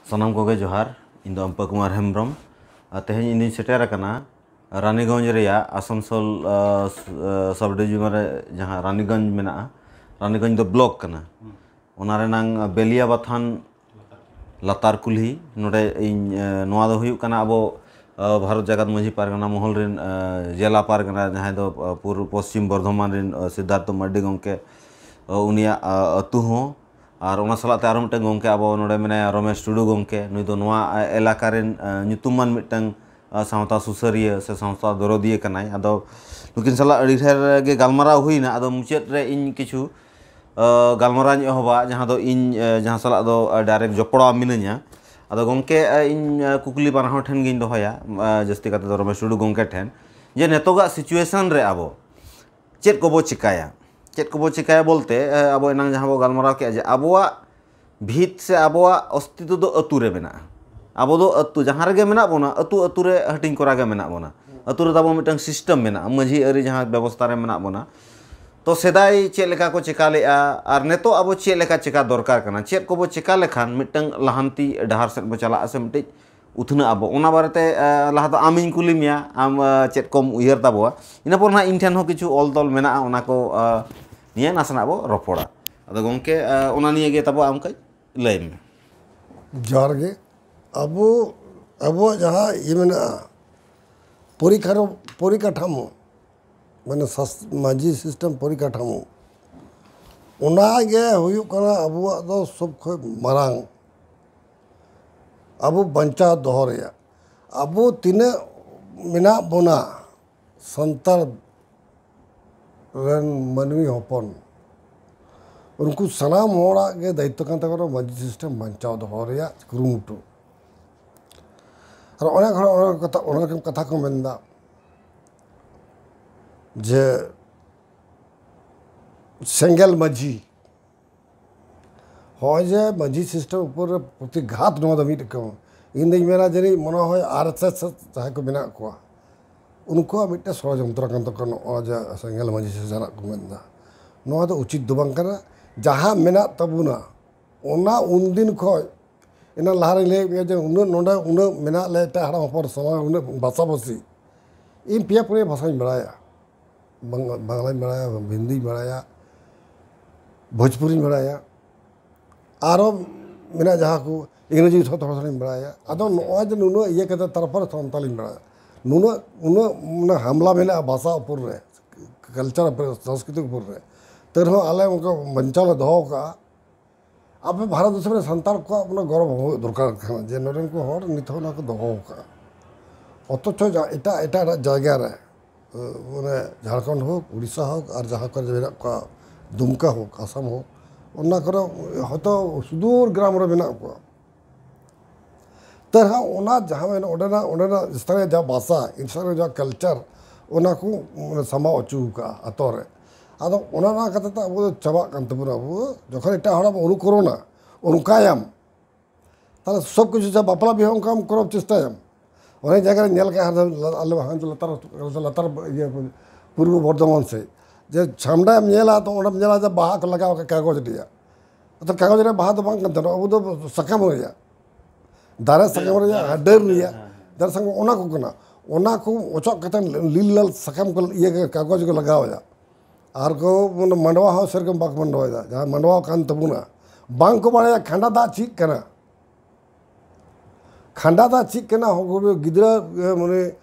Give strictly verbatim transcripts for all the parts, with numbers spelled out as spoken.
ᱥᱟᱱᱟᱢ ᱠᱚᱜᱮ ᱡᱚᱦᱟᱨ᱾ ᱤᱧ ᱫᱚ ᱟᱢᱯᱟ ᱠᱩᱢᱟᱨ ᱦᱮᱢᱵᱨᱚᱢ᱾ ᱟᱨ ᱛᱮᱦᱮᱧ ᱤᱧ ᱫᱩᱧ ᱥᱮᱴᱮᱨ ᱟᱠᱟᱱᱟ ᱨᱟᱱᱤᱜᱚᱸᱡᱽ ᱨᱮᱭᱟᱜ ᱟᱥᱟᱱᱥᱳᱞ, ᱟᱸ, ᱥ-, ᱟᱸ, ᱥᱟᱵ ᱰᱤᱵᱷᱤᱡᱚᱱ ᱨᱮ ᱡᱟᱦᱟᱸ ᱨᱟᱱᱤᱜᱚᱸᱡᱽ ᱢᱮᱱᱟᱜᱼᱟ, ᱨᱟᱱᱤᱜᱚᱸᱡᱽ ᱫᱚ ᱵᱞᱚᱠ ᱠᱟᱱᱟ, ᱚᱱᱟ ᱨᱮᱱᱟᱝ ᱵᱮᱞᱤᱭᱟ ᱵᱟᱛᱷᱟᱱ ᱞᱟᱛᱟᱨ ᱠᱩᱞᱦᱤ᱾ ᱱᱚᱰᱮ ᱤᱧ, ᱟᱸ, ᱱᱚᱣᱟ ᱫᱚ ᱦᱩᱭᱩᱜ ᱠᱟᱱᱟ ᱟᱵᱚ, ᱟᱸ, ᱵᱷᱟᱨᱚᱛ ᱡᱟᱠᱟᱛ ᱢᱟᱹᱡᱷᱤ ᱯᱟᱨᱜᱟᱱᱟ ᱢᱚᱦᱚᱞ ᱨᱮᱱ, ᱟᱸ, ᱡᱮᱞᱟ ᱯᱟᱨᱜᱟᱱᱟ, ᱡᱟᱦᱟᱸᱭ ᱫᱚ, ᱟᱸ, ᱯᱩᱨᱵᱚ ᱯᱚᱥᱪᱤᱢ ᱵᱚᱨᱫᱷᱚᱢᱟᱱ ᱨᱮᱱ, ᱟᱸ, ᱥᱤᱫᱽᱫᱷᱟᱨᱛᱷᱚ ᱢᱟᱨᱰᱤ ᱜᱚᱢᱠᱮ, ᱟᱸ, ᱩᱱᱤᱭᱟᱜ, ᱟᱸ, ᱟᱹᱛᱩ ᱦᱚᱸ᱾ ᱟᱨ ᱚᱱᱟ ᱥᱟᱞᱟᱜ ᱛᱮ ᱟᱨᱚ ᱢᱤᱫᱴᱟᱝ ᱜᱚᱢᱠᱮ ᱟᱵᱚ ᱱᱚᱰᱮ ᱢᱮᱱᱟᱭᱟ, ᱨᱚᱢᱮᱥ ᱴᱩᱰᱩ ᱜᱚᱢᱠᱮ᱾ ᱱᱩᱭ ᱫᱚ ᱱᱚᱣᱟ, ᱟᱸ, ᱮᱞᱟᱠᱟ ᱨᱮᱱ, ᱟᱸ, ᱧᱩᱛᱩᱢᱟᱱ ᱢᱤᱫᱴᱟᱝ, ᱟᱸ, ᱥᱟᱶᱛᱟ ᱥᱩᱥᱟᱹᱨᱤᱭᱟᱹ ᱥᱮ ᱥᱟᱶᱛᱟ ᱫᱚᱨᱚᱫᱤᱭᱟᱹ ᱠᱟᱱᱟᱭ᱾ ᱟᱫᱚ ᱱᱩᱠᱤᱱ ᱥᱟᱞᱟᱜ ᱟᱹᱰᱤ ᱰᱷᱮᱨ ᱜᱮ ᱜᱟᱞᱢᱟᱨᱟᱣ ᱦᱩᱭᱱᱟ᱾ ᱟᱫᱚ ᱢᱩᱪᱟᱹᱫ ᱨᱮ ᱤᱧ ᱠᱤᱪᱷᱩ, ᱟᱸ, ᱜᱟᱞᱢᱟᱨᱟᱣ ᱤᱧ ᱮᱦᱚᱵᱟ, ᱡᱟᱦᱟᱸ ᱫᱚ ᱤᱧ, ᱟᱸ, ᱡᱟᱦᱟᱸ ᱥᱟᱞᱟᱜ ᱫᱚ, ᱟᱸ, ᱰᱟᱭᱨᱮᱠᱴ ᱡᱚᱯᱲᱟᱣ ᱢᱤᱱᱟᱹᱧᱟ᱾ ᱟᱫᱚ ᱜᱚᱢᱠᱮ, ᱟᱸ, ᱤᱧ, ᱟᱸ, ᱠᱩᱠᱞᱤ ᱵᱟᱱᱟ ᱦᱚᱲ ᱴᱷᱮᱱ ᱜᱤᱧ ᱫᱚᱦᱚᱭᱟ, ᱟᱸ, ᱡᱟᱹᱥᱛᱤ ᱠᱟᱛᱮ ᱫᱚ ᱨᱚᱢᱮᱥ ᱴᱩᱰᱩ ᱜᱚᱢᱠᱮ ᱴᱷᱮᱱ, ᱡᱮ ᱱᱤᱛᱚᱜᱟᱜ situation ᱨᱮ ᱟᱵᱚ ᱪᱮᱫ ᱠᱚᱵᱚ ᱪᱮᱠᱟᱭᱟ? ᱪᱮᱫ ᱠᱚᱵᱚ ᱪᱮᱠᱟᱭᱟ ᱵᱚᱞᱛᱮ, ᱮ, ᱟᱵᱚ ᱮᱱᱟᱝ ᱡᱟᱦᱟᱸ ᱵᱚ ᱜᱟᱞᱢᱟᱨᱟᱣ ᱠᱮᱜᱼᱟ ᱡᱮ ᱟᱵᱚᱣᱟᱜ ᱵᱷᱤᱛ ᱥᱮ ᱟᱵᱚᱣᱟᱜ ᱚᱥᱛᱤᱛᱣ ᱫᱚ ᱟᱹᱛᱩ ᱨᱮ ᱢᱮᱱᱟᱜᱼᱟ᱾ ᱟᱵᱚ ᱫᱚ ᱟᱹᱛᱩ, ᱡᱟᱦᱟᱸ ᱨᱮᱜᱮ ᱢᱮᱱᱟᱜ ᱵᱚᱱᱟ, ᱟᱹᱛᱩ ᱟᱹᱛᱩ ᱨᱮ ᱦᱟᱹᱴᱤᱧ ᱠᱚᱨᱟ ᱜᱮ ᱢᱮᱱᱟᱜ ᱵᱚᱱᱟ᱾ ᱟᱹᱛᱩ ᱨᱮ ᱛᱟᱵᱚ ᱢᱤᱫᱴᱟᱝ system ᱢᱮᱱᱟᱜᱼᱟ, ᱢᱟᱹᱡᱷᱤ ᱟᱹᱨᱤ ᱡᱟᱦᱟᱸ ᱵᱮᱵᱚᱥᱛᱷᱟ ᱨᱮ ᱢᱮᱱᱟᱜ ᱵᱚᱱᱟ᱾ ᱛᱚ ᱥᱮᱫᱟᱭ ᱪᱮᱫ ᱞᱮᱠᱟ ᱠᱚ ᱪᱮᱠᱟ ᱞᱮᱜᱼᱟ ᱟᱨ ᱱᱤᱛᱚᱜ ᱟᱵᱚ ᱪᱮᱫ ᱞᱮᱠᱟ ᱪᱮᱠᱟ ᱫᱚᱨᱠᱟᱨ ᱠᱟᱱᱟ, ᱪᱮᱫ ᱠᱚᱵᱚ ᱪᱮᱠᱟ ᱞᱮᱠᱷᱟᱱ ᱢᱤᱫᱴᱟᱝ ᱞᱟᱦᱟᱱᱛᱤ ᱰᱟᱦᱟᱨ ᱥᱮᱫ ᱵᱚ ᱪᱟᱞᱟᱜᱼᱟ ᱥᱮ ᱢᱤᱫᱴᱤᱡ ᱩᱛᱱᱟᱹᱜ ᱟᱵᱚ, ᱚᱱᱟ ᱵᱟᱨᱮᱛᱮ, ᱮ, ᱞᱟᱦᱟ ᱫᱚ ᱟᱢᱤᱧ ᱠᱩᱞᱤ ᱢᱮᱭᱟ, ᱟᱢ, ᱮ, ᱪᱮᱫ ᱠᱚᱢ ᱩᱭᱦᱟᱹᱨ ᱛᱟᱵᱚᱣᱟ? ᱤᱱᱟᱹ ᱯᱚᱨ ᱱᱟᱦᱟᱜ ᱤᱧ ᱴᱷᱮᱱ ᱦᱚᱸ ᱠᱤᱪᱷᱩ ᱚᱞ ᱛᱚᱞ ᱢᱮᱱᱟᱜᱼᱟ, ᱚᱱᱟ ᱠᱚ, ᱮ, ᱱᱤᱭᱮ ᱱᱟᱥᱮᱱᱟᱜ ᱵᱚ ᱨᱚᱯᱚᱲᱟ᱾ ᱟᱫᱚ ᱜᱚᱢᱠᱮ, ᱮ, ᱚᱱᱟ ᱱᱤᱭᱮ ᱜᱮ ᱛᱟᱵᱚ ᱟᱢ ᱠᱟᱹᱡ ᱞᱟᱹᱭ ᱢᱮ᱾ ᱡᱚᱦᱟᱨ ᱜᱮ᱾ ᱟᱵᱚ, ᱟᱵᱚᱣᱟᱜ ᱡᱟᱦᱟᱸ ᱤᱭᱟᱹ ᱢᱮᱱᱟᱜᱼᱟ, ᱯᱚᱨᱤᱠᱟᱨᱚ-, ᱯᱚᱨᱤᱠᱟᱴᱷᱟᱢᱳ, ᱢᱟᱱᱮ ᱥᱟᱥ-, ᱢᱟᱹᱡᱷᱤ system ᱯᱚᱨᱤᱠᱟᱴᱷᱟᱢᱳ, ᱚᱱᱟ ᱜᱮ ᱦᱩᱭᱩᱜ ᱠᱟᱱᱟ ᱟᱵᱚᱣᱟᱜ ᱫᱚ ᱥᱚᱵ ᱠᱷᱚᱱ ᱢᱟᱨᱟᱝ, ᱟᱵᱚ ᱵᱟᱧᱪᱟᱣ ᱫᱚᱦᱚ ᱨᱮᱭᱟᱜ᱾ ᱟᱵᱚ ᱛᱤᱱᱟᱹᱜ ᱢᱮᱱᱟᱜ ᱵᱚᱱᱟ ᱥᱟᱱᱛᱟᱲ ᱨᱮᱱ ᱢᱟᱹᱱᱢᱤ ᱦᱚᱯᱚᱱ, ᱩᱱᱠᱩ ᱥᱟᱱᱟᱢ ᱦᱚᱲᱟᱜ ᱜᱮ ᱫᱟᱭᱤᱛᱛᱚ ᱠᱟᱱ ᱛᱟᱠᱚᱣᱟ ᱢᱟᱹᱡᱷᱤ system ᱵᱟᱧᱪᱟᱣ ᱫᱚᱦᱚ ᱨᱮᱭᱟᱜ ᱠᱩᱨᱩᱢᱩᱴᱩ᱾ ᱟᱨ ᱚᱱᱮᱠ ᱦᱚᱲ ᱚᱱᱟ ᱠᱟᱛᱷᱟ, ᱚᱱᱟ ᱨᱚᱠᱚᱢ ᱠᱟᱛᱷᱟ ᱠᱚ ᱢᱮᱱᱫᱟ ᱡᱮ ᱥᱮᱸᱜᱮᱞ ᱢᱟᱹᱡᱷᱤ, ᱦᱚᱸᱜᱼᱚᱭ ᱡᱮ ᱢᱟᱹᱡᱷᱤ system ᱩᱯᱚᱨ ᱨᱮ ᱯᱨᱚᱛᱤᱜᱷᱟᱛ, ᱱᱚᱣᱟ ᱫᱚ ᱢᱤᱫ ᱨᱚᱠᱚᱢ, ᱤᱧ ᱫᱩᱧ ᱢᱮᱱᱟ ᱡᱟᱹᱱᱤᱡ ᱢᱚᱱᱮ ᱦᱚᱭ ᱟᱨ ᱮᱥ ᱮᱥ ᱡᱟᱦᱟᱸᱭ ᱠᱚ ᱢᱮᱱᱟᱜ ᱠᱚᱣᱟ, ᱩᱱᱠᱩᱣᱟᱜ ᱢᱤᱫᱴᱮᱱ ᱥᱚᱲᱚᱡᱚᱱᱛᱨᱚ ᱠᱟᱱ ᱛᱟᱠᱚᱣᱟ ᱱᱚᱜᱼᱚᱭ ᱡᱮ ᱥᱮᱸᱜᱮᱞ ᱢᱟᱹᱡᱷᱤ ᱥᱮ ᱡᱟᱦᱟᱱᱟᱜ ᱠᱚ ᱢᱮᱱᱫᱟ᱾ ᱱᱚᱣᱟ ᱫᱚ ᱩᱪᱤᱛ ᱫᱚ ᱵᱟᱝ ᱠᱟᱱᱟ᱾ ᱡᱟᱦᱟᱸ ᱢᱮᱱᱟᱜ ᱛᱟᱵᱚᱱᱟ, ᱚᱱᱟ ᱩᱱᱫᱤᱱ ᱠᱷᱚᱱ ᱮᱱᱟᱝ ᱞᱟᱦᱟ ᱨᱮᱧ ᱞᱟᱹᱭᱟᱫ ᱢᱮᱭᱟ ᱡᱮ ᱩᱱᱟᱹᱜ ᱱᱚᱰᱮ ᱩᱱᱟᱹᱜ ᱢᱮᱱᱟᱜ ᱞᱮ ᱮᱴᱟᱜ ᱦᱚᱲ ᱦᱚᱯᱚᱱ ᱥᱟᱢᱟᱝ ᱨᱮ ᱩᱱᱟᱹᱜ ᱵᱷᱟᱥᱟᱵᱷᱟᱥᱤ᱾ ᱤᱧ ᱯᱮᱭᱟ ᱯᱩᱱᱭᱟᱹ ᱵᱷᱟᱥᱟᱧ ᱵᱟᱲᱟᱭᱟ᱾ ᱵᱟᱝ-, ᱵᱟᱝᱞᱟᱧ ᱵᱟᱲᱟᱭᱟ, ᱦᱤᱱᱫᱤᱧ ᱵᱟᱲᱟᱭᱟ, ᱵᱷᱳᱡᱽᱯᱩᱨᱤᱧ ᱵᱟᱲᱟᱭᱟ, ᱟᱨᱚ ᱢᱮᱱᱟᱜᱼᱟ ᱡᱟᱦᱟᱸ ᱠᱚ ᱤᱝᱨᱮᱡᱤ ᱛᱷᱚᱲᱟ ᱛᱷᱚᱲᱟᱧ ᱵᱟᱲᱟᱭᱟ᱾ ᱟᱫᱚ ᱱᱚᱜᱼᱚᱭ ᱡᱮ ᱱᱩᱱᱟᱹᱜ ᱤᱭᱟᱹ ᱠᱟᱛᱮ ᱛᱟᱨᱯᱚᱨᱮ ᱥᱟᱱᱛᱟᱞᱤᱧ ᱵᱟᱲᱟᱭᱟ, ᱱᱩᱱᱟᱹᱜ ᱩᱱᱟᱹᱜ ᱢᱟᱱᱮ ᱦᱟᱢᱞᱟ ᱢᱮᱱᱟᱜᱼᱟ ᱵᱷᱟᱥᱟ ᱩᱯᱚᱨ ᱨᱮ, ᱠᱟᱞᱪᱟᱨ ᱩᱯᱚᱨ ᱨᱮ, ᱥᱚᱝᱥᱠᱨᱤᱛᱤ ᱩᱯᱚᱨ ᱨᱮ, ᱛᱟᱹᱨ ᱦᱚᱸ ᱟᱞᱮ ᱚᱱᱠᱟ ᱵᱟᱧᱪᱟᱣ ᱞᱮ ᱫᱚᱦᱚ ᱠᱟᱜᱼᱟ᱾ ᱟᱯᱮ ᱵᱷᱟᱨᱚᱛ ᱫᱤᱥᱚᱢ ᱨᱮ ᱥᱟᱱᱛᱟᱲ ᱠᱚᱣᱟᱜ ᱢᱟᱱᱮ ᱜᱚᱨᱚᱵᱽ ᱦᱩᱭᱩᱜ ᱫᱚᱨᱠᱟᱨ ᱠᱟᱱᱟ ᱡᱮ ᱱᱚᱰᱮᱱ ᱠᱚ ᱦᱚᱲ ᱱᱤᱛ ᱦᱚᱸ ᱚᱱᱟ ᱠᱚ ᱫᱚᱦᱚ ᱟᱠᱟᱫᱼᱟ᱾ ᱚᱛᱷᱚᱪᱚ ᱡᱟ-, ᱮᱴᱟᱜ ᱮᱴᱟᱜ ᱡᱟᱭᱜᱟ ᱨᱮ, ᱢᱟᱱᱮ ᱡᱷᱟᱲᱠᱷᱚᱸᱰ ᱦᱳᱠ, ᱩᱲᱤᱥᱥᱟ ᱦᱳᱠ, ᱟᱨ ᱡᱟᱦᱟᱸ ᱠᱚᱨᱮ ᱢᱮᱱᱟᱜ ᱠᱚᱣᱟ, ᱫᱩᱢᱠᱟ ᱦᱳᱠ, ᱟᱥᱟᱢ ᱦᱳᱠ, ᱚᱱᱟ ᱠᱚᱨᱮ ᱦᱚᱭᱛᱳ ᱥᱩᱫᱩᱨ ᱜᱨᱟᱢ ᱨᱮ ᱢᱮᱱᱟᱜ ᱠᱚᱣᱟ᱾ ᱛᱮ ᱨᱮᱦᱚᱸ ᱚᱱᱟ ᱡᱟᱦᱟᱸ ᱢᱮᱱᱟᱜ ᱚᱸᱰᱮᱱᱟᱜ, ᱚᱸᱰᱮᱱᱟᱜ ᱥᱛᱷᱟᱱᱤᱭᱚ ᱡᱟᱦᱟᱸ ᱵᱷᱟᱥᱟ, ᱥᱛᱷᱟᱱᱤᱭᱚ ᱡᱟᱦᱟᱸ ᱠᱟᱞᱪᱟᱨ, ᱚᱱᱟ ᱠᱚ ᱢᱟᱱᱮ ᱥᱟᱢᱵᱟᱣ ᱦᱚᱪᱚ ᱟᱠᱟᱫᱼᱟ ᱟᱛᱳ ᱨᱮ᱾ ᱟᱫᱚ ᱚᱱᱟ ᱚᱱᱟ ᱠᱟᱛᱮ ᱛᱚ ᱟᱵᱚ ᱫᱚ ᱪᱟᱵᱟᱜ ᱠᱟᱱ ᱛᱟᱵᱚᱱᱟ᱾ ᱟᱵᱚ ᱡᱚᱠᱷᱚᱱ ᱮᱴᱟᱜ ᱦᱚᱲᱟᱜ ᱵᱚᱱ ᱚᱱᱩᱠᱚᱨᱚᱱᱟ, ᱚᱱᱠᱟᱭᱟᱢ, ᱛᱟᱦᱞᱮ ᱥᱚᱵ ᱠᱤᱪᱷᱩ ᱪᱟᱵᱟ, ᱵᱟᱯᱞᱟ ᱵᱤᱦᱟᱹ ᱚᱱᱠᱟᱢ ᱠᱚᱨᱟᱣ ᱪᱮᱥᱴᱟᱭᱟᱢ᱾ ᱚᱱᱮᱠ ᱡᱟᱭᱜᱟ ᱨᱮ ᱧᱮᱞ ᱠᱟᱜᱼᱟ, ᱦᱟᱱᱛᱮ ᱞᱟ-, ᱟᱞᱮ ᱦᱟᱱᱛᱮ ᱞᱟᱛᱟᱨ, ᱞᱟᱛᱟᱨ ᱤᱭᱟᱹ ᱯᱩᱨᱵᱚ ᱵᱚᱨᱫᱷᱚᱢᱟᱱ ᱥᱮᱫ, ᱡᱮ ᱪᱷᱟᱢᱰᱟᱢ ᱧᱮᱞᱟ ᱛᱚ ᱚᱸᱰᱮᱢ ᱧᱮᱞᱟ ᱡᱮ ᱵᱟᱦᱟ ᱠᱚ ᱞᱟᱜᱟᱣ ᱟᱠᱟᱫ ᱠᱟᱜᱚᱡᱽ ᱨᱮᱭᱟᱜ᱾ ᱟᱫᱚ ᱠᱟᱜᱚᱡᱽ ᱨᱮᱭᱟᱜ ᱵᱟᱦᱟ ᱫᱚ ᱵᱟᱝ ᱠᱟᱱ ᱛᱟᱦᱮᱱᱟ, ᱟᱵᱚ ᱫᱚ ᱥᱟᱠᱟᱢ ᱨᱮᱭᱟᱜ, ᱫᱟᱨᱮ ᱥᱟᱠᱟᱢ ᱨᱮᱭᱟᱜ, ᱰᱟᱹᱨ ᱨᱮᱭᱟᱜ, ᱦᱮᱸ᱾ ᱫᱟᱨᱮ ᱥᱟᱠᱟᱢ, ᱚᱱᱟ ᱠᱚ ᱠᱟᱱᱟ᱾ ᱚᱱᱟ ᱠᱚ ᱚᱪᱚᱜ ᱠᱟᱛᱮ ᱞᱤᱞ ᱞᱟᱞ ᱥᱟᱠᱟᱢ ᱠᱚ ᱤᱭᱟᱹ ᱠᱟᱜᱚᱡᱽ ᱠᱚ ᱞᱟᱜᱟᱣ ᱮᱫᱟ᱾ ᱟᱨ ᱠᱚ ᱢᱟᱱᱮ ᱢᱟᱰᱣᱟ ᱦᱚᱸ ᱥᱮᱨᱚᱠᱚᱢ ᱵᱟᱠᱚ ᱢᱟᱰᱣᱟᱭᱮᱫᱟ, ᱡᱟᱦᱟᱸ ᱢᱟᱰᱣᱟ ᱠᱟᱱ ᱛᱟᱵᱚᱱᱟ᱾ ᱵᱟᱝ ᱠᱚ ᱵᱟᱲᱟᱭᱟ ᱠᱷᱟᱸᱰᱟ ᱫᱟᱜ ᱪᱮᱫ ᱠᱟᱱᱟ᱾ ᱠᱷᱟᱸᱰᱟ ᱫᱟᱜ ᱪᱮᱫ ᱠᱟᱱᱟ? ᱦᱚᱸ, ᱜᱤᱫᱽᱨᱟᱹ, ᱮ, ᱢᱟᱱᱮ,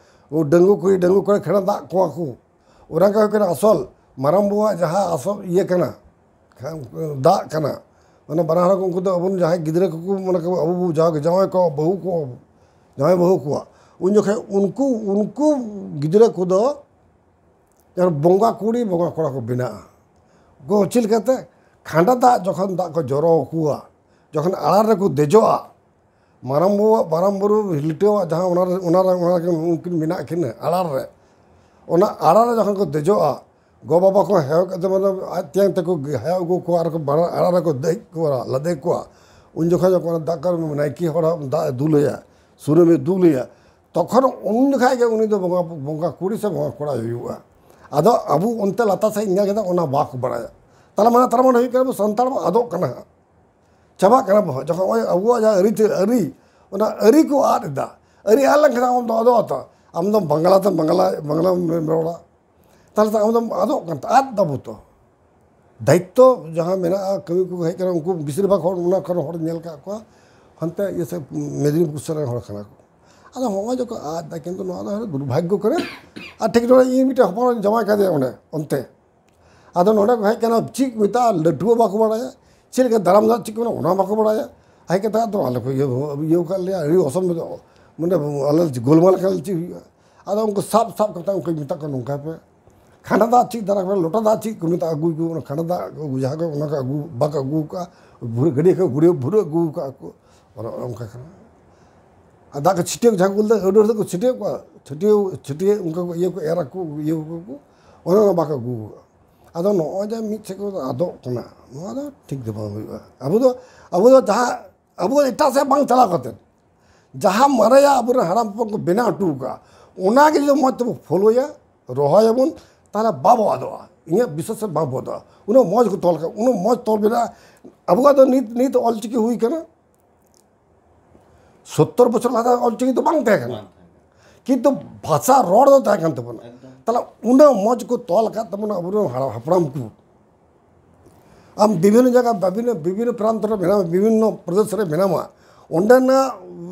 ᱰᱟᱺᱜᱩᱣᱟᱹ ᱠᱩᱲᱤ, ᱰᱟᱺᱜᱩᱣᱟᱹ ᱠᱚᱲᱟ ᱠᱷᱟᱸᱰᱟ ᱫᱟᱜ ᱠᱚᱣᱟ ᱠᱚ᱾ ᱚᱱᱟ ᱜᱮ ᱦᱩᱭᱩᱜ ᱠᱟᱱᱟ ᱟᱥᱚᱞ, ᱢᱟᱨᱟᱝ ᱵᱩᱨᱩᱣᱟᱜ ᱡᱟᱦᱟᱸ ᱟᱥᱚᱞ ᱤᱭᱟᱹ ᱠᱟᱱᱟ, ᱠᱷᱟᱱ, ᱫᱟᱜ ᱠᱟᱱᱟ᱾ ᱢᱟᱱᱮ ᱵᱟᱱᱟ ᱦᱚᱲ ᱠᱚ, ᱩᱱᱠᱩ ᱫᱚ ᱟᱵᱚ ᱡᱟᱦᱟᱸᱭ ᱜᱤᱫᱽᱨᱟᱹ ᱠᱚᱠᱚ, ᱢᱟᱱᱮ ᱠᱚ, ᱟᱵᱚ ᱵᱚ ᱡᱟᱶᱟᱭ, ᱡᱟᱶᱟᱭ ᱠᱚ, ᱵᱟᱹᱦᱩ ᱠᱚ, ᱡᱟᱶᱟᱭ ᱵᱟᱹᱦᱩ ᱠᱚᱣᱟ, ᱩᱱ ᱡᱚᱠᱷᱮᱡ ᱩᱱᱠᱩ, ᱩᱱᱠᱩ ᱜᱤᱫᱽᱨᱟᱹ ᱠᱚᱫᱚ ᱡᱟᱦᱟᱸ ᱵᱚᱸᱜᱟ ᱠᱩᱲᱤ, ᱵᱚᱸᱜᱟ ᱠᱚᱲᱟ ᱠᱚ ᱵᱮᱱᱟᱜᱼᱟ᱾ ᱩᱱᱠᱩ ᱪᱮᱫ ᱞᱮᱠᱟᱛᱮ? ᱠᱷᱟᱸᱰᱟ ᱫᱟᱜ ᱡᱚᱠᱷᱚᱱ ᱫᱟᱜ ᱠᱚ ᱡᱚᱨᱚ ᱟᱠᱚᱣᱟ, ᱡᱚᱠᱷᱚᱱ ᱟᱲᱟᱨ ᱨᱮᱠᱚ ᱫᱮᱡᱚᱜᱼᱟ, ᱢᱟᱨᱟᱝ ᱵᱩᱨᱩᱣᱟᱜ, ᱢᱟᱨᱟᱝ ᱵᱩᱨᱩ ᱞᱤᱴᱟᱹᱣᱟᱜ ᱡᱟᱦᱟᱸ ᱚᱱᱟ ᱨᱮ, ᱚᱱᱟ ᱨᱮ, ᱚᱱᱟ ᱨᱮ ᱩᱱᱠᱤᱱ ᱢᱮᱱᱟᱜ ᱠᱤᱱᱟᱹ ᱟᱲᱟᱨ ᱨᱮ, ᱚᱱᱟ ᱟᱲᱟᱨ ᱨᱮ ᱡᱚᱠᱷᱚᱱ ᱠᱚ ᱫᱮᱡᱚᱜᱼᱟ, ᱜᱚ ᱵᱟᱵᱟ ᱠᱚ ᱦᱮᱣ ᱠᱟᱛᱮ, ᱢᱟᱱᱮ ᱟᱡ ᱛᱮᱭᱟᱝ ᱛᱮᱠᱚ ᱦᱮᱣ ᱟᱹᱜᱩ ᱠᱚᱣᱟ ᱟᱨ ᱠᱚ ᱵᱟᱲᱟ-, ᱟᱲᱟᱨ ᱨᱮᱠᱚ ᱫᱮᱡ ᱠᱚᱣᱟ, ᱞᱟᱫᱮ ᱠᱚᱣᱟ᱾ ᱩᱱ ᱡᱚᱠᱷᱚᱱ ᱡᱚᱠᱷᱚᱱ ᱫᱟᱜ ᱠᱚ ᱱᱟᱭᱠᱮ ᱦᱚᱲ ᱫᱟᱜ ᱮ ᱫᱩᱞ ᱟᱭᱟ, ᱥᱩᱱᱩᱢᱮ ᱫᱩᱞ ᱟᱭᱟ, ᱛᱚᱠᱷᱚᱱ ᱩᱱ ᱡᱚᱠᱷᱟᱡ ᱜᱮ ᱩᱱᱤ ᱫᱚ ᱵᱚᱸᱜᱟ, ᱵᱚᱸᱜᱟ ᱠᱩᱲᱤ ᱥᱮ ᱵᱚᱸᱜᱟ ᱠᱚᱲᱟᱭ ᱦᱩᱭᱩᱜᱼᱟ᱾ ᱟᱫᱚ ᱟᱵᱚ ᱚᱱᱛᱮ ᱞᱟᱛᱟᱨ ᱥᱮᱫ ᱧᱮᱞ ᱠᱮᱫᱟ, ᱚᱱᱟ ᱵᱟᱠᱚ ᱵᱟᱲᱟᱭᱟ᱾ ᱛᱟᱦᱞᱮ ᱢᱟᱱᱮ, ᱛᱟᱨ ᱢᱟᱱᱮ ᱦᱩᱭᱩᱜ ᱠᱟᱱᱟ, ᱟᱵᱚ ᱥᱟᱱᱛᱟᱲ ᱵᱚ ᱟᱫᱚᱜ ᱠᱟᱱᱟ ᱦᱟᱸᱜ᱾ ᱪᱟᱵᱟᱜ ᱠᱟᱱᱟ ᱵᱚᱱ᱾ ᱡᱚᱠᱷᱚᱱ ᱱᱚᱜᱼᱚᱭ ᱟᱵᱚᱣᱟᱜ ᱡᱟᱦᱟᱸ ᱟᱹᱨᱤᱪᱟᱹᱞᱤ, ᱟᱹᱨᱤ, ᱚᱱᱟ ᱟᱹᱨᱤ ᱠᱚ ᱟᱫ ᱮᱫᱟ, ᱟᱹᱨᱤ ᱟᱫ ᱞᱮᱱᱠᱷᱟᱱ ᱟᱢ ᱫᱚ ᱟᱫᱚᱜ ᱟᱛᱚ᱾ ᱟᱢ ᱫᱚ ᱵᱟᱝᱞᱟ ᱛᱮ ᱵᱟᱝᱞᱟ, ᱵᱟᱝᱞᱟᱢ ᱨᱚᱲᱟ, ᱛᱟᱦᱚᱞᱮ ᱛᱚ ᱟᱢ ᱫᱚᱢ ᱟᱫᱚᱜ ᱠᱟᱱ, ᱟᱫ ᱫᱟᱵᱚ ᱛᱚ᱾ ᱫᱟᱭᱤᱛᱛᱚ ᱡᱟᱦᱟᱸ ᱢᱮᱱᱟᱜᱼᱟ, ᱠᱟᱹᱢᱤ ᱠᱚ ᱦᱮᱡ ᱠᱟᱱᱟ, ᱩᱱᱠᱩ ᱵᱮᱥᱤᱨ ᱵᱷᱟᱜᱽ ᱦᱚᱲ ᱚᱱᱟ ᱠᱚᱨᱮᱱ ᱦᱚᱲ ᱧᱮᱞ ᱠᱟᱜ ᱠᱚᱣᱟ, ᱦᱟᱱᱛᱮ ᱤᱭᱟᱹ ᱥᱮᱫ, ᱢᱮᱫᱽᱱᱤᱯᱩᱨ ᱥᱮᱫ ᱨᱮᱱ ᱦᱚᱲ ᱠᱟᱱᱟ ᱠᱚ᱾ ᱟᱫᱚ ᱦᱚᱸᱜᱼᱚᱭ ᱡᱚᱠᱷᱚᱱ ᱟᱫ ᱫᱟ, ᱠᱤᱱᱛᱩ ᱱᱚᱣᱟ ᱫᱚ ᱫᱩᱨᱵᱷᱟᱜᱽᱜᱚ ᱠᱟᱱᱟ᱾ ᱟᱨ ᱴᱷᱤᱠ ᱱᱚᱰᱮ ᱤᱧ ᱢᱤᱫᱴᱮᱱ ᱦᱚᱯᱚᱱ ᱡᱟᱶᱟᱭ ᱠᱟᱫᱮᱭᱟ ᱚᱸᱰᱮ, ᱚᱱᱛᱮ᱾ ᱟᱫᱚ ᱱᱚᱰᱮ ᱠᱚ ᱦᱮᱡ ᱠᱟᱱᱟ, ᱪᱮᱫ ᱠᱚ ᱢᱮᱛᱟᱜᱼᱟ, ᱞᱟᱹᱴᱩ ᱦᱚᱸ ᱵᱟᱠᱚ ᱵᱟᱲᱟᱭᱟ, ᱪᱮᱫ ᱞᱮᱠᱟ ᱫᱟᱨᱟᱢ ᱫᱟᱜ ᱪᱮᱫ ᱠᱚ ᱢᱮᱱᱟ, ᱚᱱᱟ ᱦᱚᱸ ᱵᱟᱠᱚ ᱵᱟᱲᱟᱭᱟ᱾ ᱦᱮᱡ ᱠᱟᱛᱮ ᱟᱫᱚ ᱟᱞᱮ ᱠᱚ ᱤᱭᱟᱹ, ᱤᱭᱟᱹ ᱠᱟᱫ ᱞᱮᱭᱟ, ᱟᱹᱰᱤ ᱚᱥᱚᱢᱵᱤᱫᱷᱟ, ᱢᱟᱱᱮ ᱟᱞᱮ ᱜᱳᱞᱢᱟᱞ ᱠᱟᱱᱟ, ᱪᱮᱫ ᱦᱩᱭᱩᱜᱼᱟ? ᱟᱫᱚ ᱩᱱᱠᱩ ᱥᱟᱵ ᱥᱟᱵ ᱠᱟᱛᱮ ᱩᱱᱠᱩᱧ ᱢᱮᱛᱟ ᱠᱚᱣᱟ, ᱱᱚᱝᱠᱟᱭ ᱯᱮ, ᱠᱷᱟᱸᱰᱟ ᱫᱟᱜ ᱪᱮᱫ ᱫᱟᱨᱟ ᱠᱟᱱᱟ, ᱞᱚᱴᱟ ᱫᱟᱜ ᱪᱮᱫ ᱠᱚ ᱢᱮᱛᱟᱜᱼᱟ, ᱟᱹᱜᱩᱭ ᱠᱚ, ᱚᱱᱟ ᱠᱷᱟᱸᱰᱟ ᱫᱟᱜ ᱠᱚ ᱡᱟᱦᱟᱸ ᱠᱚ, ᱚᱱᱟ ᱠᱚ ᱟᱹᱜᱩ, ᱵᱟᱠᱚ ᱟᱹᱜᱩ ᱠᱟᱜᱼᱟ, ᱵᱷᱩᱨᱟᱹ ᱜᱟᱹᱰᱭᱟᱹ ᱠᱷᱚᱱ ᱵᱷᱩᱨᱟᱹ, ᱵᱷᱩᱨᱟᱹ ᱟᱹᱜᱩ ᱠᱟᱜᱼᱟ ᱠᱚ, ᱚᱱᱮ ᱚᱱᱠᱟ ᱠᱟᱱᱟ᱾ ᱟᱨ ᱫᱟᱜ ᱠᱚ ᱪᱷᱤᱴᱟᱹᱣ, ᱡᱟᱦᱟᱸ ᱠᱚ ᱞᱟᱹᱭ ᱫᱟ, ᱟᱹᱰᱤ ᱦᱚᱲ ᱫᱚᱠᱚ ᱪᱷᱤᱴᱟᱹᱣ ᱠᱚᱣᱟ, ᱪᱷᱤᱴᱟᱹᱣ, ᱪᱷᱤᱴᱟᱹᱣ ᱚᱱᱠᱟ ᱠᱚ ᱤᱭᱟᱹ ᱠᱚ ᱮᱨ ᱟᱠᱚ, ᱤᱭᱟᱹ ᱠᱚ, ᱚᱱᱮ ᱚᱱᱟ ᱵᱟᱠᱚ ᱟᱹᱜᱩ ᱠᱟᱜᱼᱟ᱾ ᱟᱫᱚ ᱱᱚᱜᱼᱚᱭ ᱡᱮ ᱢᱤᱫ ᱥᱮᱫ ᱠᱚ ᱟᱫᱚᱜ ᱠᱟᱱᱟ, ᱱᱚᱣᱟ ᱫᱚ ᱴᱷᱤᱠ ᱫᱚ ᱵᱟᱝ ᱦᱩᱭᱩᱜᱼᱟ᱾ ᱟᱵᱚ ᱫᱚ, ᱟᱵᱚ ᱫᱚ ᱡᱟᱦᱟᱸ, ᱟᱵᱚ ᱫᱚ ᱮᱴᱟᱜ ᱥᱮᱫ ᱵᱟᱝ ᱪᱟᱞᱟᱣ ᱠᱟᱛᱮ, ᱡᱟᱦᱟᱸ ᱢᱟᱨᱮᱭᱟᱜ ᱟᱵᱚᱨᱮᱱ ᱦᱟᱲᱟᱢ ᱦᱚᱯᱚᱱ ᱠᱚ ᱵᱮᱱᱟᱣ ᱦᱚᱴᱚ ᱠᱟᱜᱼᱟ, ᱚᱱᱟ ᱜᱮ ᱡᱩᱫᱤ ᱢᱚᱡᱽ ᱛᱮᱵᱚ ᱯᱷᱳᱞᱳᱭᱟ, ᱨᱚᱦᱚᱭᱟᱵᱚᱱ, ᱛᱟᱦᱚᱞᱮ ᱵᱟᱵᱚ ᱟᱫᱚᱜᱼᱟ᱾ ᱤᱧᱟᱹᱜ ᱵᱤᱥᱥᱟᱥ ᱨᱮ ᱵᱟᱵᱚ ᱟᱫᱚᱜᱼᱟ᱾ ᱩᱱᱟᱹᱜ ᱢᱚᱡᱽ ᱠᱚ ᱛᱚᱞ ᱠᱟᱜᱼᱟ, ᱩᱱᱟᱹᱜ ᱢᱚᱡᱽ ᱛᱚᱞ ᱢᱮᱱᱟᱜᱼᱟ᱾ ᱟᱵᱚᱣᱟᱜ ᱫᱚ ᱱᱤᱛ, ᱱᱤᱛ ᱚᱞᱪᱤᱠᱤ ᱦᱩᱭ ᱠᱟᱱᱟ, ᱥᱳᱛᱛᱚᱨ ᱵᱚᱪᱷᱚᱨ ᱞᱟᱦᱟ ᱚᱞᱪᱤᱠᱤ ᱫᱚ ᱵᱟᱝ ᱛᱟᱦᱮᱸ ᱠᱟᱱᱟ, ᱵᱟᱝ ᱛᱟᱦᱮᱸ ᱠᱟᱱᱟ᱾ ᱠᱤᱱᱛᱩ ᱵᱷᱟᱥᱟ ᱨᱚᱲ ᱫᱚ ᱛᱟᱦᱮᱸ ᱠᱟᱱ ᱛᱟᱵᱚᱱᱟ᱾ ᱮᱠᱫᱚᱢ᱾ ᱛᱟᱦᱚᱞᱮ ᱩᱱᱟᱹᱜ ᱢᱚᱡᱽ ᱠᱚ ᱛᱚᱞ ᱟᱠᱟᱫ ᱛᱟᱵᱚᱱᱟ ᱟᱵᱚᱨᱮᱱ ᱦᱟᱲᱟᱢ ᱦᱟᱯᱲᱟᱢ ᱠᱚ᱾ ᱟᱢ ᱵᱤᱵᱷᱤᱱᱱᱚ ᱡᱟᱭᱜᱟ, ᱵᱤᱵᱷᱤᱱᱱᱚ, ᱵᱤᱵᱷᱤᱱᱱᱚ ᱯᱨᱟᱱᱛᱚ ᱨᱮ ᱢᱮᱱᱟᱢᱟ, ᱵᱤᱵᱷᱤᱱᱱᱚ ᱯᱨᱚᱫᱮᱥ ᱨᱮ ᱢᱮᱱᱟᱢᱟ, ᱚᱸᱰᱮᱱᱟᱜ